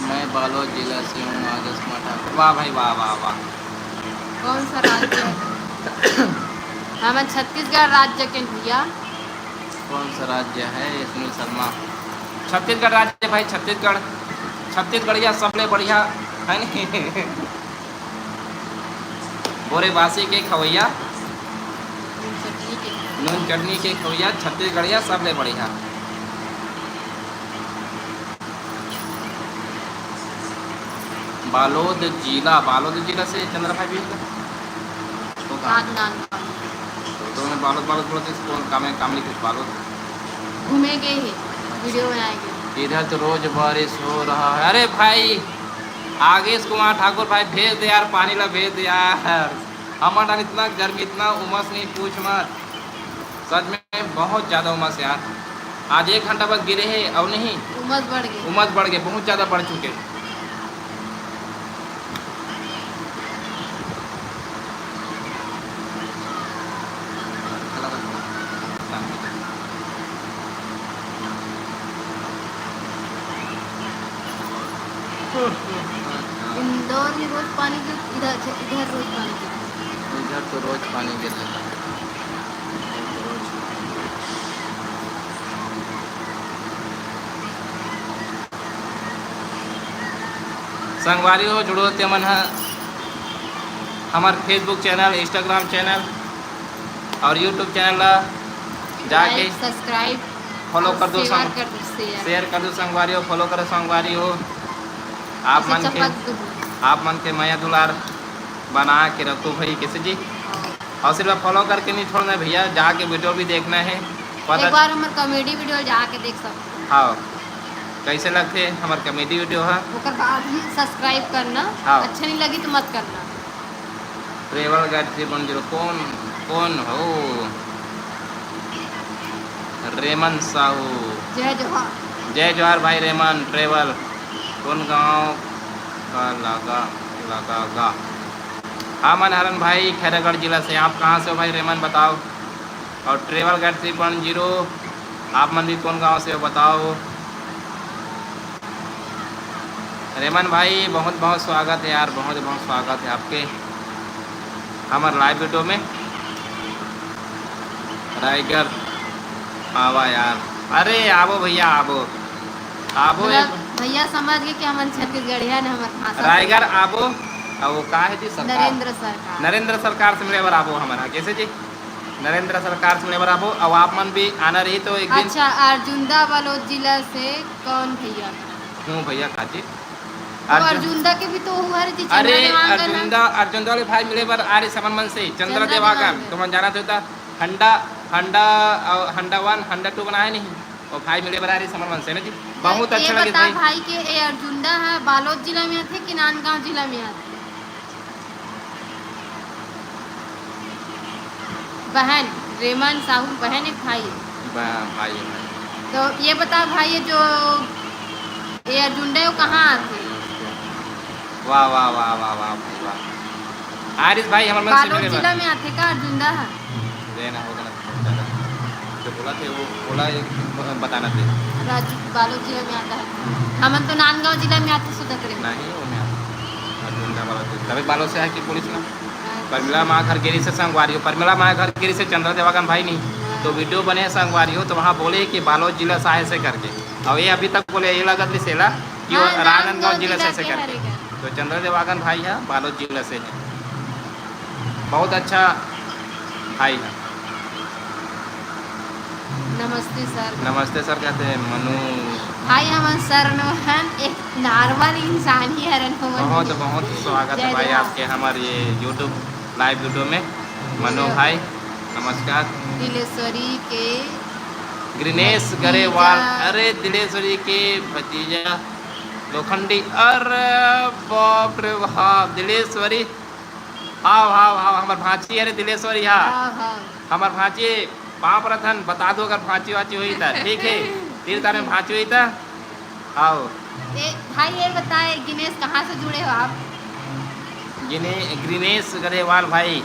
मैं बालोद जिला से हूँ, आगस मठा। वाह भाई वाह, वाह वाह। कौन सा राज्य है? हमन छत्तीसगढ़ राज्य के भैया। कौन सा राज्य है ये सुनील शर्मा? छत्तीसगढ़ राज्य भाई, छत्तीसगढ़। छत्तीसगढ़िया सबले बढ़िया, है नी? बोरे बासी के खवैया, चटनी के नून चटनी के खवैया, छत्तीसगढ़िया सबले बढ़िया। बालोद जिला, बालोद जिला से चंद्रा भाई भी है? होगा। साथ नान तो तुमने बालोद, बालोद बोलते इसको काम है, काम लिखे बालोद। घूमे गए हैं, वीडियो में आएंगे। इधर तो रोज बारिश हो रहा है। अरे भाई, आगेश कुमार ठाकुर भाई, भेज दे यार, पानी ला भेज दे यार। हमर डाहर इतना गर्मी, इतना उमस, नहीं पूछ मत। सच में बहुत ज़्यादा उमस यार। आज एक घंटा बस गिरे हे, अब नहीं, उमस बढ़ गई। उमस बढ़ गए, बहुत ज़्यादा बढ़ चुके। इंदौर में रोज पानी गिर, इधर, अच्छा, इधर रोज पानी गिर। इधर तो रोज पानी गिर रहा है। संगवारी हो, जुड़ो ते मन ह हमर Facebook चैनल, Instagram चैनल और YouTube चैनल ला जाके लाइक, सब्सक्राइब, फॉलो कर दो शेयर संग, कर दो, शेयर। शेयर कर दो संगवारी हो, फॉलो करो संगवारी हो। आप मन अच्छा, के पक दो। आप मन के मया दुलार बना के रखो भाई, कैसे जी? और सिर्फ फॉलो करके नहीं छोड़ना है भैया, जाके वीडियो भी देखना है। पता एक बार हमार कॉमेडी वीडियो जाके देख सकते हो। हाँ, कैसे लगते हमार कॉमेडी वीडियो है? ओकर बाद ही सब्सक्राइब करना। हाँ। अच्छा नहीं लगी तो मत करना। ट्रेवल गाइड थ्री वन जीरो कौन, कौन हो? रेमन साहू। जय जोहार। जय जोहार भाई रेमन ट्रेवल। कौन गांव का लगा, लगागा? हमन हरन भाई खैरागढ़ जिला से। आप कहाँ से हो भाई रेमन, बताओ। और ट्रेवल गाइड थ्री वन जीरो, आप मन भी कौन गांव से हो बताओ। रेमन भाई बहुत बहुत स्वागत है यार, बहुत बहुत स्वागत है आपके हमार लाइव वीडियो में। रायगढ़ आवा यार, अरे आबो भैया, आबो, आबो मतलब एक भैया समझ गए कि हमन छत्तीसगढ़िया ने हमार भाषा रायगढ़ आबो। अब वो का है जी सरकार? नरेंद्र सरकार। नरेंद्र सरकार से मिले बर आबो हमारा, कैसे जी? नरेंद्र सरकार से मिले बर आबो। अब आप मन भी आना रही तो एक दिन। अच्छा, अर्जुंदा बालोद जिला से कौन भैया? हूँ भैया काजी। वो अर्जुंदा के भी तो हुआ रे जी, अरे चंद्रा देवांगन। अर्जुंदा, अर्जुंदा वाले भाई मिले बर आ रहे समन मन से, चंद्रा चंद्रा देवांगन। देवांगन। तुमन जानत हो ता हंडा, हंडा, अ, हंडा वन, हंडा टू बनाए नहीं, वो भाई मिले बर आ रहे समन मन से ना जी। बहुत ये अच्छा लगे बता भाई। भाई के ए अर्जुंदा है बालोद जिला में आथे कि नांदगांव जिला में आथे? बहन रेमन साहू बहन एक भाई। बा-, भाई है भाई। तो ये बता भाई, ये जो ए अर्जुंदा है वो कहाँ आथे? वाह वाह वाह वाह वाह भाई वाह। आरिस भाई हमर मन से बालोद मिले बा। जिला में आथे का अर्जुंदा है? देना होगा ना ज्यादा। जो बोला थे वो बोला एक बताना थे। राजू बालोद जिला में आता है। हमन तो नांदगांव जिला में आते सुधा करे। नहीं वो मैं अर्जुंदा बालोद से। तभी बालोद से है कि पुलिस ना। परमिला माँ घर गेरी से संगवारी हो, परमिला माँ घर गेरी से चंद्रा देवागन भाई नहीं। तो वीडियो बने संगवारी हो तो वहाँ बोले कि बालोद जिला से आए से करके। और ये अभी तक बोले ये लगत भी सेला कि वो हाँ, राजनांदगांव जिला से ऐसे के करके। हरे का। तो चंद्रा देवागन भाई है बालोद जिला से है। बहुत अच्छा भाई है। नमस्ते सर। नमस्ते सर कहते हैं मनु। भाई हमन सर नोहन एक नॉर्मल इंसान ही हरन हमन। बहुत बहुत स्वागत है जय भाई जोहार। आपके हमारे ये YouTube लाइव वीडियो में। मनु भाई नमस्कार। दिलेश्वरी के ग्रीनेश गरेवाल, अरे दिलेश्वरी के भतीजा लोखंडी, अरे बाप रे बाप दिलेश्वरी। हाव, हाव, हाव, हमर भांची हरे दिलेश्वरी हा। हाव, हाव। हमर भांची पाँव परत हन, बता दो अगर भांची वाची होई त, ठीक है? तीर तार में भांची होई त, हाव। ए, भाई ये बताए, गिनेश, कहाँ से जुड़े हो आप? गिने-, ग्रीनेश गरेवाल भाई,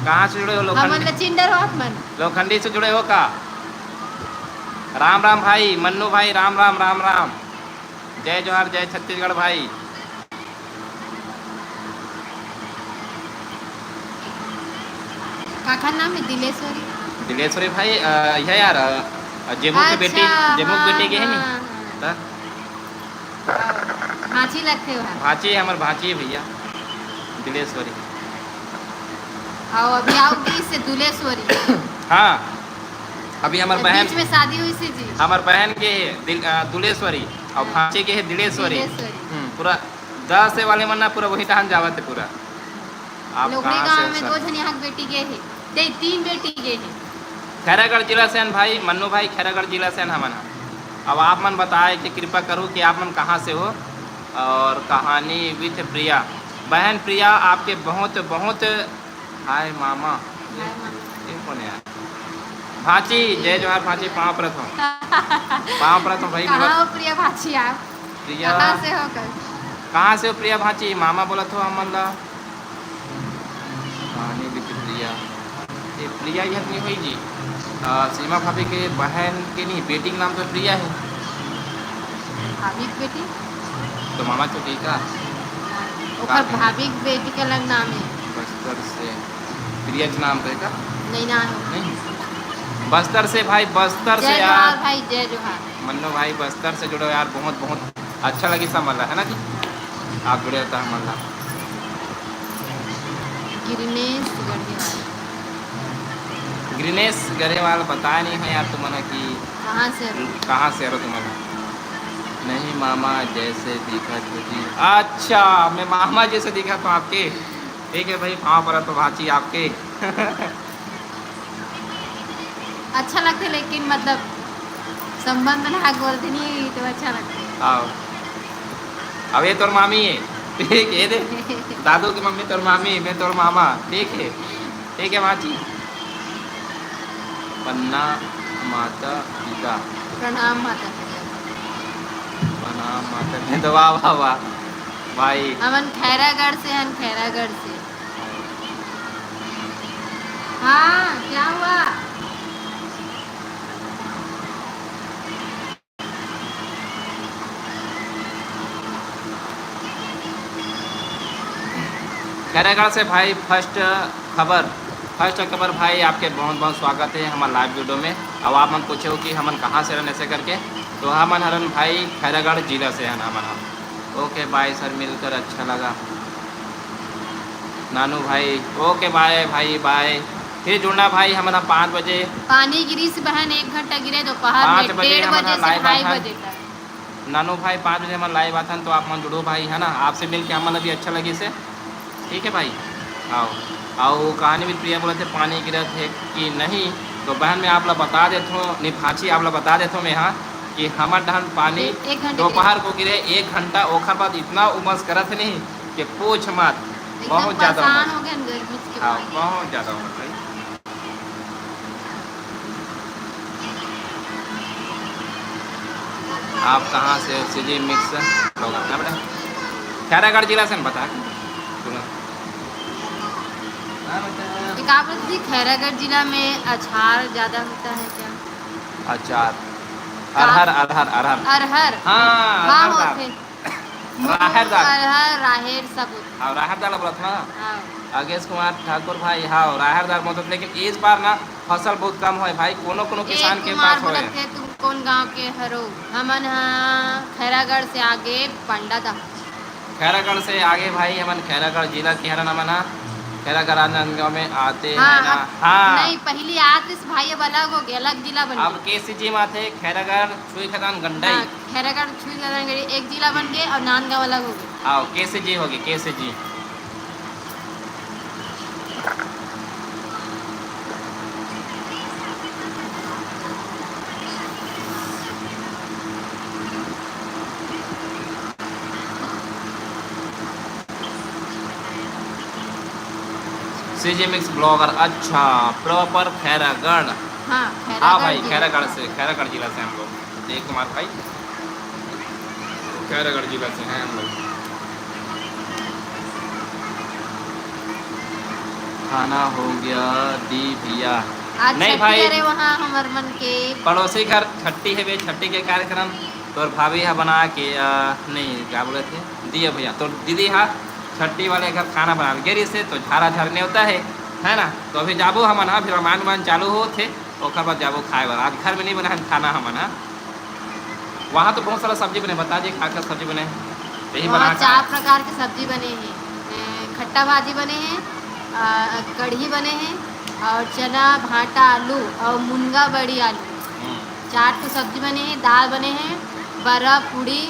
कहाँ से जुड़े हो? लोखंड-, हमन ल चिंडर हो आप मन? लोखंडी से जुड़े हो का? राम राम भाई, मन्नू भाई, राम राम, राम राम। जय जोहार, जय छत्तीसगढ़ भाई। काखर नाम है? दिलेश्वरी। दिलेश्वरी भाई, अ, यह यार, अ, जेमू के बेटी, अच्छा, जेमू के बेटी हाँ, के है नी? हाँ, हाँ। त? भांची लगथे ओहा। भांची है, हमर भांची है भैया, दिलेश्वरी। अउ अभी आओ गिस हे दुलेश्वरी। हाँ, अभी हमर बहन, बीच में शादी होइस हे जी। हमर बहन के है दिल-, अ, दुलेश्वरी, अउ हाँ। भांची के है दिलेश्वरी। दिलेश्वरी। हम्म, पूरा दस से वाले मन ना पूरा वही टहन जावत है पूरा। आप लोकड़ी कहाँ से गांव हो में सर? दो झन यहाँ के बेटी गे हे, ते तीन बेटी गे हे। खैरागढ़ जिला से हन भाई, मन्नू भाई, खैरागढ़ जिला से हन हमन ह। अब आप मन बताए कि कृपा करू कि आप मन कहाँ से हो। और कहानी with प्रिया, बहन प्रिया, आपके बहुत, बहुत, हाय मामा, ये, हाय मामा। ये कौन है यार? भांची, जय जोहार भांची, पाँव परत हो। पाँव परत हो भाई, कहाँ बोला। हो प्रिया भांची आप? प्रिया। कहाँ से हो कर? कहाँ से हो प्रिया भांची? मामा बोलत हो हमन ला। कहानी लिखी प्रिया। ये प्रिया ये नहीं हुई जी। आ, सीमा भाभी के बहन के नहीं, बेटी के नाम तो प्रिया है। भाभी के बेटी? तो मामा चौकी का? ओकर का? भाभी के बेटी के अलग नाम है। बस्तर से। प्रिया के नाम तो है का? नहीं, नाम है। नहीं? बस्तर से भाई, बस्तर से जय यार। जोहार भाई, जय जोहार। मन्नू भाई बस्तर से जुड़ो यार, बहुत, बहुत अच्छा लगी सब मला, है ना जी? आप जुड़े रहता है मला। ग्रीनेश गरेवाल। ग्रीनेश गरेवाल बताया नहीं है यार तुमने कि कहाँ से हो? कहाँ से हो तुमने? नहीं मामा जैसे दिखा तुझे। अच्छा, मैं मामा जैसे दिखा तो आपके। ठीक है भाई, पाँव परत हो भांची आपके। अच्छा लगथे, लेकिन मतलब संबंध ना बोलते नहीं तो अच्छा लगथे। आओ। अब ये तोर मामी है। ठीक है, दे। दादू की मम्मी तोर मामी, मैं तोर मामा। ठीक है। ठीक है, माँ जी। पन्ना माता पिता। प्रणाम माता पिता। प्रणाम माता पिता। वाह, वाह, वाह। भाई। हमन खैरागढ़ से हन, खैरागढ़ से। हाँ, क्या हुआ? खैरागढ़ से भाई first खबर, first खबर भाई, आपके बहुत बहुत स्वागत है हमारे live video में। अब आप मन पूछे हो कि हमन कहाँ से रहन ऐसे करके, तो हमन हरन भाई खैरागढ़ जिला से हन हमन ह। OK bye sir, मिलकर अच्छा लगा। नानू भाई, OK bye भाई, bye। फिर जुड़ना भाई, हमन ह पाँच बजे। पानी गिरिस बहन, एक घंटा गिरे दोपहर में, पाँच बजे डेढ़ हमन ह बजे से live ढाई आथन। बजे तक। नानू भाई, पाँच बजे हमन live आथन, तो आप मन जुड़ो भाई, है ना? आपसे मिलके हमन ला भी अच्छा लगिस हे। ठीक है भाई, आओ। अउ कहानी भी प्रिया बोलत हे, पानी गिरत हे कि नहीं, तो बहन मैं आप ला बता देथों, नहीं भांची आप ला बता देथों मैं, हाँ, कि हमर डहन पानी एक, एक घंटे दोपहर को गिरे, एक घंटा, ओखर बाद इतना उमस करत हे नहीं कि पूछ मत, एकदम बहुत ज्यादा परेशान उमस। हो गए हम गर्मी के हाँ, मारे। बहुत ज्यादा उमस भाई। आप कहाँ से हो? सीजी मिक्स लोग ना बेटा, खैरागढ़ जिला से हम बता के सुनो। हाँ बेटा। एक आप लोग जी, खैरागढ़ जिला में अचार ज्यादा होता है क्या? अचार, का? अरहर, अरहर, अरहर। अरहर? हाँ, हाँ, अरहर दाल। होथे। राहेर दाल। अरहर, राहेर सब होथे। हाँ, राहेर दाल बोलत ना। हाँ। अगेश कुमार ठाकुर भाई, हाँ, राहेर दाल बोलत, लेकिन इस बार ना फसल बहुत कम होय भाई, कोनो कोनो एक किसान के कुमार पास होय। बोलत हे, तुम कौन गांव के हरो? हमन ह खैरागढ़ से आगे पंडा दा। खैरागढ़ से आगे भाई, हमन खैरागढ़ जिला के हरन हमन ह। खैरागढ़ राजनांदगांव में आते हाँ, हैं ना। अब हाँ। नहीं, पहली आतिस भाई, अब अलग हो गया, अलग जिला बन अब गया। केसीजी में आते, खैरागढ़, छुई खदान, गंडई। हाँ, खैरागढ़, छुई खदान, गंडई, एक जिला बन गए और नांदगांव अलग हो गए। आओ, केसीजी हो गए, केसीजी। सीजी मिक्स ब्लॉगर, अच्छा, प्रॉपर खैरागढ़। हाँ, हाँ भाई, खैरागढ़ जिला। खैरागढ़ से, खैरागढ़ जिला से हम लोग। देव कुमार भाई, खैरागढ़ जिला से हैं हम लोग। खाना हो गया दी भैया। आज नहीं छठी भाई। अरे वहाँ हमर मन के पड़ोसी घर छट्टी है बे, छट्टी के कार्यक्रम तोर भाभी हा बना के, अ, नहीं, का बोले थे, दिया भैया, तोर दीदी हा छट्टी वाले घर खाना बना के गे रहिसे, तो झारा झार नेवता है, है ना? तो अभी जाबो हमन हा, फिर रामायण वामायण चालू होत हे, ओकर बाद जाबो खाए बर। आज घर में नहीं बना है खाना हमन हा। वहाँ तो बहुत सारा सब्जी बने, बता दे का का सब्जी बने, यही वहाँ बना चार खाए। प्रकार के सब्जी बने हैं। ए, खट्टा भाजी बने हैं, अ, कढ़ी बने हैं, और चना, भाटा, आलू और मुनगा बड़ी आलू। हम्म। चार ठो सब्जी बने हैं, दाल बने हैं, बरा, पूड़ी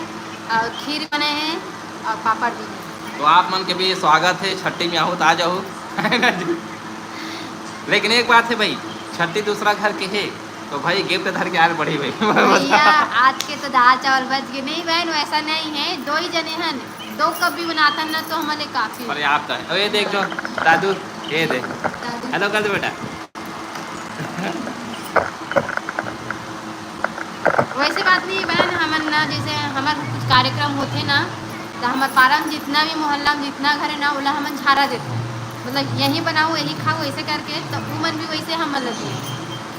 और खीर बने हैं और पापड़ भी है। तो आप मन के भी स्वागत है, छट्टी में आहू तो आ जाहू, है ना जी? लेकिन एक बात है भाई, छट्टी दूसरा घर के है, तो भाई गिफ्ट धर के आए पड़ी भाई। भैया, आज के तो दाल चावल बच गए। नहीं बहन, वैसा नहीं है, दो ही जने हैं, दो कप भी बनाता ना तो हमारे काफी। पर्याप्त है। अब ये देख जो दादू, ये दे। दादू। हेलो कर दो बेटा। वैसे बात नहीं है बहन, हमन ना जैसे हमार कुछ कार्यक्रम होथे ना, तो हमार पारा में जितना भी मोहल्ला में जितना घर है ना, ओला हमन झारा देथे। मतलब यही बनाओ, यही खाओ, ऐसे करके, तो उमन भी वैसे हमन ला दिए।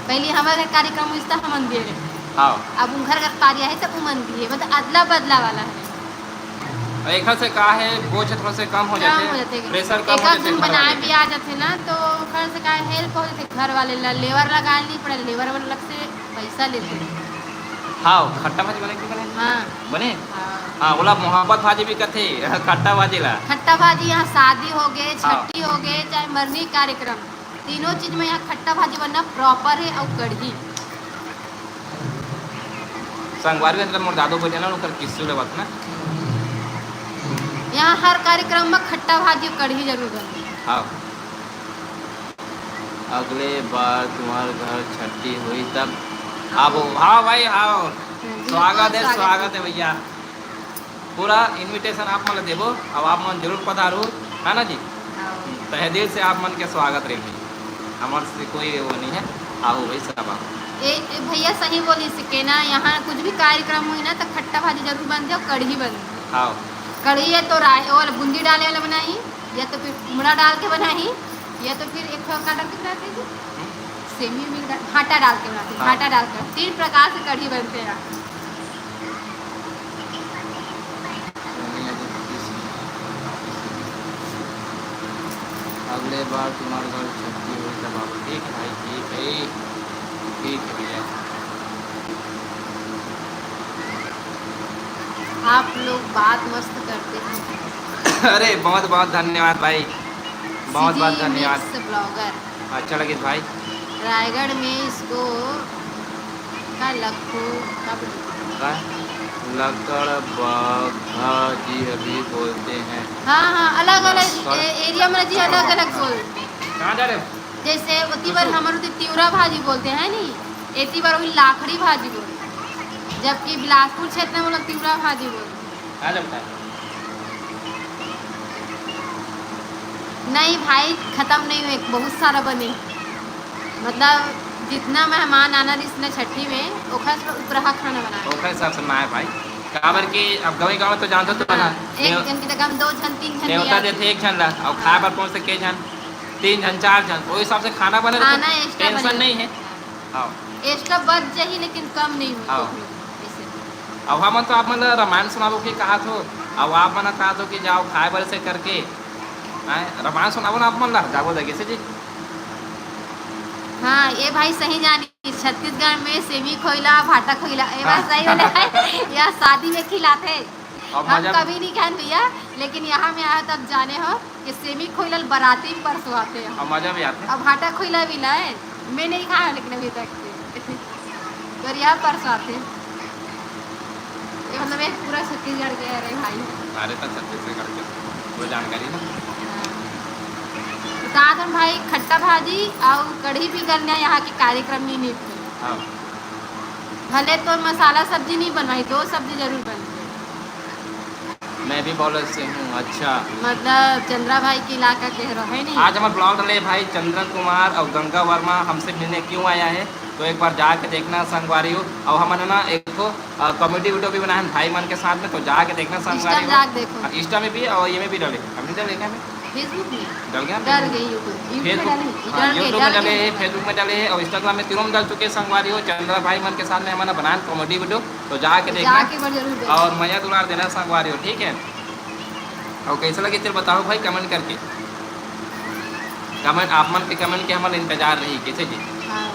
पहले हमारे घर कार्यक्रम हुई तो हमन दिए रहे। हाँ। अब उनकर घर पारी है तो उमन दिए, मतलब अदला बदला वाला है। और एकर से का है, बोझ थोड़ा से कम हो कम जाथे, हो जाथे। प्रेशर कम हो एक आध जाथे दिन घर बनाए वाले भी के। आ जाथे ना, तो ओकर से का हेल्प हो जाथे घर वाले ला, लेबर लगाए नहीं पड़े, लेबर वाला अलग से पैसा लेथे। हाँ, खट्टा भाजी बने कि बने? हाँ। बने? हाँ। हाँ, ओला मोहब्बत भाजी भी कथे, खट्टा भाजी ला। खट्टा भाजी यहाँ शादी हो गए, हाँ। छट्टी हो गए, चाहे मरनी कार्यक्रम, तीनों चीज में यहाँ खट्टा भाजी बनना प्रॉपर है और कढ़ी। संगवारी, मतलब मोर दादू बइठे ना, ओकर किस्सू लेवत ना। यहाँ हर कार्यक्रम में खट्टा भाजी और कढ़ी जरूर बनती है। हाँ। अगले बार तुम्हार घर छट्टी होही तब आबो। हाँ भाई, हाँ। बिल्कुल स्वागत है, स्वागत है। स्वागत है भैया। पूरा इनविटेशन आप मन ला देबो, अब आप मन जरूर पधारो, है ना जी? हाँ। तहे दिल से आप मन के स्वागत रही, हमर से कोई वो नहीं है, आओ भाई सब आओ। ए, ए भैया सही बोलिस के ना, यहाँ कुछ भी कार्यक्रम होही ना तो खट्टा भाजी जरूर बनथे और कढ़ी बनथे। हाँ। कढ़ी है तो राय और बूंदी डाले वाला बनाही, या तो फिर कुमड़ा डाल के बनाही, या तो फिर एक ठो का डाल के बनाथे जी? हम्म। सेमी उमी डाल, भाटा डाल के बनाथे, हाँ। भाटा डाल के, तीन प्रकार से कढ़ी बनथे यहाँ। अगले बार तुम्हारे घर छुट्टी होही तब आओ। ठीक है भाई, ठीक है, ठीक है भैया। आप लोग बात मस्त करते हैं। अरे बहुत बहुत धन्यवाद भाई, बहुत बहुत सीजी धन्यवाद। Mix blogger. अच्छा लगे भाई। रायगढ़ में इसको का लखो, का बोलते हैं? का? लकड़ बग्घा जी अभी बोलते हैं। हाँ, हाँ, अलग-अलग लकड़ ए-, एरिया में जी अलग-अलग बोलते हैं। कहाँ जा रहे हो? जैसे ओती बार हमर ओती तिवरा भाजी बोलते हैं नी, एती बार वही लाखड़ी भाजी बोलते हैं। जबकि बिलासपुर क्षेत्र में वो लोग तिवरा भाजी बोलते हैं। आ जाओ बेटा। नहीं भाई, खत्म नहीं हुए, बहुत सारा बने। मतलब, जितना मेहमान आना रिहिस ना छट्ठी में, ओखर से उपरहा खाना बनाए। ओखर हिसाब से बनाए भाई। काबर कि अब गंवई गाँव तो जानथो तो हाँ, ना, एक नेव-, जन की जगह हम दो जन, तीन जन नेवता भी देथे एक झन ला, अउ खाए बर पहुँचथे के झन, तीन झन, चार झन, ओहि हिसाब से खाना बने, खाना तो extra टेंशन बने। नहीं है। हाँ। Extra बच जाही, लेकिन कम नहीं होही हाँ। कखरो, ऐसे। अब हमन तो आप मन ला रामायण सुनाबो के कहा थो, अब आप मन कहा थो कि जाओ खाए बर से करके, हैं? रामायण सुनाबो ना आप मन ला, जाबो लगे से जी। हाँ, ये भाई सही जानी, छत्तीसगढ़ में सेमी खोइला, भाटा खोइला, ये बात हाँ। सही बोले है, यह शादी में खिलाते। अब हम मजा कभी नहीं खान भैया, लेकिन यहाँ में आया तब जाने हो कि सेमी खोइला ल बराती में परसवाथे। अब मजा भी आथे। अब भाटा खोइला भी लाए, मैं नहीं खाया लेकिन अभी तक। पर यहाँ परसवाथे। ये मतलब एक पूरा छत्तीसगढ़ के है रे भाई। अरे तो छत्तीसगढ़ के वो जानकारी ना। हाँ। बता दो भाई, खट्टा भाजी और कढ़ी भी करना यहाँ के कार्यक्रम में नहीं थे। हाँ। भले तो मसाला सब्जी नहीं बनवाई, दो सब्जी जरूर बनती। मैं भी बॉलर से हूँ। अच्छा। मतलब चंद्रा भाई के इलाका के हरो, है नहीं? आज हमारे ब्लॉग डाले भाई चंद्रा कुमार और गंगा वर्मा हमसे मिलने क्यों आया है, तो एक बार जाके देखना संगवारी हो। और हमन ना एक ठो, अ, कॉमेडी वीडियो भी बनाए हैं भाई मन के साथ में, तो जाके देखना संगवारी हो। जाके देखो। हाँ, इंस्टा में भी और ये में भी डाले। हमने डाले क्या में? Facebook में? डल गया? डल गई YouTube। YouTube में Facebook, डाली? हाँ, डल गई, YouTube में डल डाले गई। हैं, Facebook में डाले हैं और Instagram में तीनों में डाल चुके हैं संगवारी हो। चंद्रा भाई मन के साथ में हमन बनाए कॉमेडी वीडियो, तो जाके तो देखना। जाके एक बार जरूर देखना। और मजा दुलार देना संगवारी हो, ठीक है? और कैसे लगे चल बताओ भाई कमेंट करके। कमेंट, आप मन के कमेंट के हमारे इंतजार रही, कैसे जी? हाँ।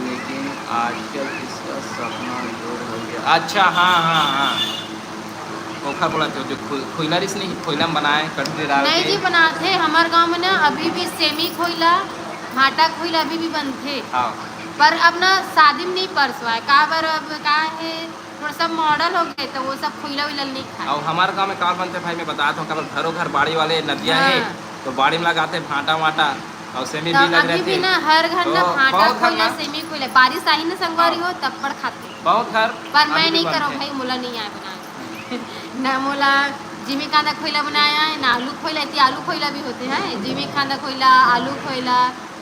लेकिन आजकल इसका सपना दूर हो गया। अच्छा, हाँ, हाँ, हाँ। ओखर बोला थे, जो खु-, खुइला रिस नहीं, खुइला में बनाए, कटोरी डाल नहीं के। जी, बनाथे। हमार गांव में ना अभी भी सेमी खोइला, भाटा खोइला अभी भी बनथे। हाँ। पर अब ना शादी में नहीं परसवाए। काबर अब का है, थोड़ा सा मॉडल हो गए, तो वो सब खोइला वोइला नहीं खाए। और हमार गांव में का बनथे भाई, मैं बतात हूँ, काबर घरों घर बाड़ी वाले नदिया है, हाँ। तो बाड़ी में लगाथे भाटा वाटा, और सेमी तो भी लग अभी रहे भी थे। ना हर घर ना तो भाटा बहुत घर खोइला, ना। सेमी खोइला, बारिश आही ना संगवारी हाँ। हो, तब पर खाते। बहुत घर पर मैं अभी भी नहीं बनथे। करो भाई, मोला नहीं आए बनाए। ना मोला जिमी कांदा खोइला बनाया है, ना आलू खोइला, इतनी आलू खोइला भी होते हैं, जिमी कांदा खोइला, आलू खोइला,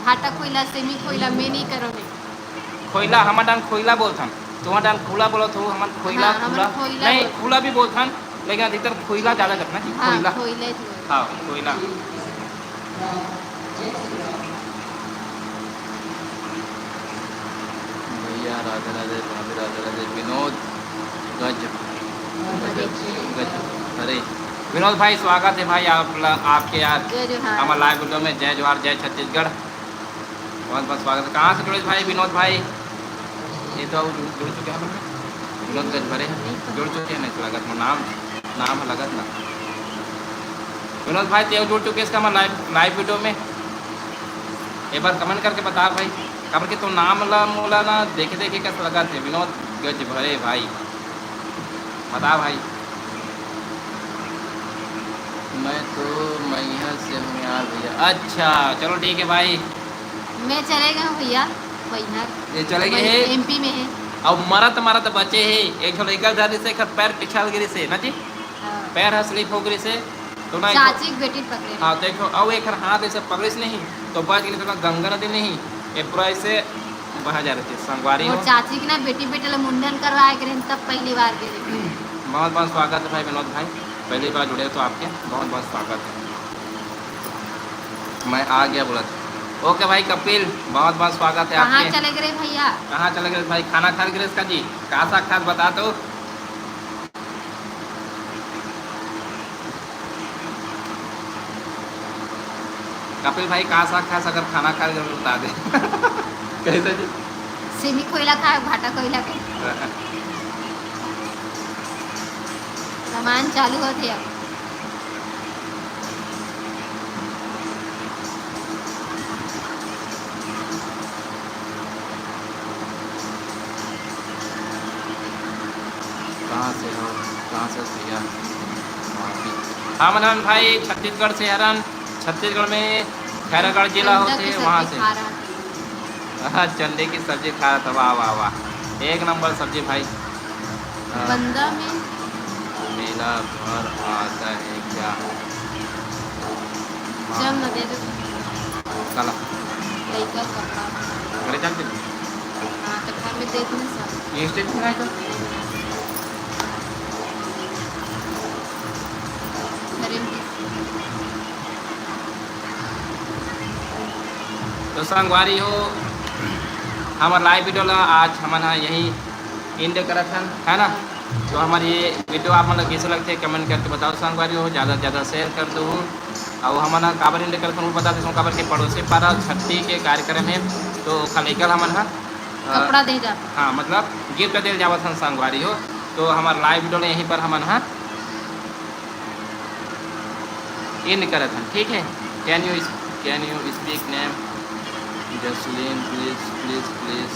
भाटा खोइला, सेमी खोइला, मैं नहीं करो नहीं। खोइला, हमर डान खोइला बोलथन, तुहर डान खोला बोलत हो, हमन खोइला, हाँ, हमन खोला। खोइला नहीं, बोलथन। खोला भी बोलथन, लेकिन अधिकतर खोइला ज्यादा करना कि हाँ, खोइला। खोइला ही बोलथन। हाँ, खोइला। भैया राधे राधे, भाभी राधे राधे, विनोद गज, गज, गज। अरे विनोद भाई, स्वागत है भाई आप, आपके यार जय जोहार। हमारे लाइव वीडियो में। जय जोहार, जय छत्तीसगढ़। बहुत बहुत स्वागत है। कहाँ से जुड़े भाई विनोद भाई? ये तो जुड़, जुड़ चुके हैं ना? विनोद गज भरे हैं। नहीं पता। जुड़ चुके हैं, नहीं तो लगत मोर नाम, नाम है लगत ना। विनोद भाई, तें जुड़ चुके इसका हमारे लाइव, लाइव वीडियो में। एक बार कमेंट करके बता भाई, काबर कि तो नाम ला मोला ना देखे देखे कस लगत हे। विनोद गज भरे भाई, बता भाई। मैं तो मैहर से हूँ यार भैया। अच्छा, चलो ठीक है भाई। मैं चले गए हूँ भैया, मैहर। ये चले गए वही हैं। एमपी में है। अब मरत मरत बचे हैं, एक ठो लइका धर से एकर पैर पिछल गिरी से ना जी, हाँ। पैर ह स्लिप हो गिरी से, तो ना एक ठो चाची के बेटी पकड़े हाँ, रहे। देखो, अब एकर हाथ ऐसे पकड़िस नहीं, तो बच गेली, तो ना गंगा नदी नहीं, ये पूरा ऐसे बहा जा रही थी, संगवारी मोर हो। चाची के ना बेटी बेटा ला मुंडन करवाए के रहिन, तब पहली बार गे रहिन। बहुत बहुत स्वागत है भाई विनोद भाई, पहली बार जुड़े हो तो आपके बहुत बहुत स्वागत है। मैं आ गया बोला था। ओके भाई कपिल, बहुत बहुत स्वागत है कहाँ आपके। चले गए भैया? कहाँ चले गए भाई? खाना खा गए इसका जी? का साग खास बता तो। कपिल भाई, का साग खास, अगर खाना खा के बता दे। कैसे जी? सेमी खोइला खाए, भाटा खोइला के। सामान चालू होथे अब। कहाँ से हो? कहाँ से भैया? हमन भाई छत्तीसगढ़ से हरन। छत्तीसगढ़ में खैरागढ़ जिला होथे, वहाँ से। हाँ, चंडे की सब्जी खा रहा था। वाह, वाह, वाह, एक नंबर सब्जी भाई। हाँ। बंदा में मेला भर आता है क्या? हाँ। चल ना दे दे। काला? लइका कपड़ा। घरे चल के? हाँ, तो घर में दे दे सब। ये स्टेज पे आएगा? घरे में। तो संगवारी हो, हमर लाइव वीडियो ला आज हमन ह यही एंड करत हन, है ना? तो हमर ये वीडियो आप मन ला कैसे लगथे, कमेंट करके बताओ संगवारी हो, ज़्यादा से ज़्यादा शेयर कर दो। और हमन ह काबर एंड करत हन वो बता देथों, काबर के पड़ोसी पारा छट्ठी के कार्यक्रम है, तो ओखर लइका ल हमन ह, अ, कपड़ा दे जात। हाँ, मतलब गिफ्ट दे जावत हन संगवारी हो। तो हमर लाइव वीडियो ला यहीं पर हमन ह एंड करत हन, ठीक है। Can you, can you speak name? Jasleen, please, please, please।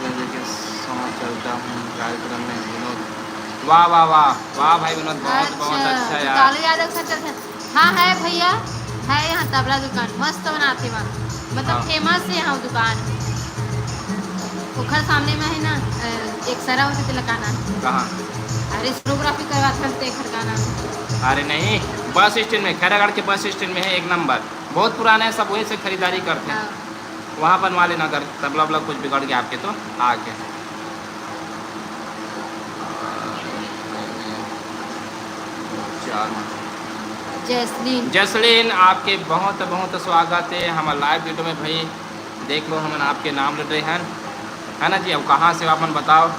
मैं लेके साथ चलता हूँ कार्यक्रम में, विनोद। वाह, वाह, वाह, वाह भाई विनोद, बहुत, बहुत अच्छा, अच्छा यार। कालू यादव के साथ चलते हैं। हाँ है भैया, है यहाँ तबला दुकान, मस्त बनाथे वहाँ, मतलब हाँ। फेमस है यहाँ दुकान। ओखर सामने में है ना, अ, एक सरा होथे, तेला का नाम है? कहाँ? अरे, सोनोग्राफी करवाथन तेखर गाना। अरे नहीं, बस स्टैंड में, खैरागढ़ के बस स्टैंड में है, एक नंबर, बहुत पुराना है, सब वहीं से खरीदारी करते हैं। हाँ। वहाँ बनवा लेना अगर तबला वबला कुछ बिगड़ गया आपके तो आके। चार। जैसलीन। जसलीन, आपके बहुत बहुत स्वागत है हमारे लाइव वीडियो में भाई। देख लो, हमन आपके नाम ले रहे हैं, है ना जी? अब कहाँ से हो आप मन बताओ।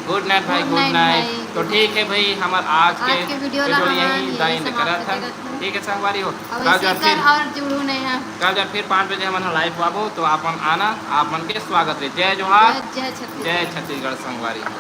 गुड नाइट भाई, Good गुड night नाइट। भाई। तो ठीक है भाई, हमार आज के आज के वीडियो ला वीडियो हमन यही यही दाइन समाप्त करत हन। करत हन। ठीक है संगवारी हो, अब कल जो ऐसे फिर कर और जुड़ू नहीं है। कल जो फिर पाँच बजे हमन लाइव आबो, तो अपन आना, आप मन के स्वागत रहे। जय जोहार, जय छत्तीसगढ़। जय छत्तीसगढ़ संगवारी हो।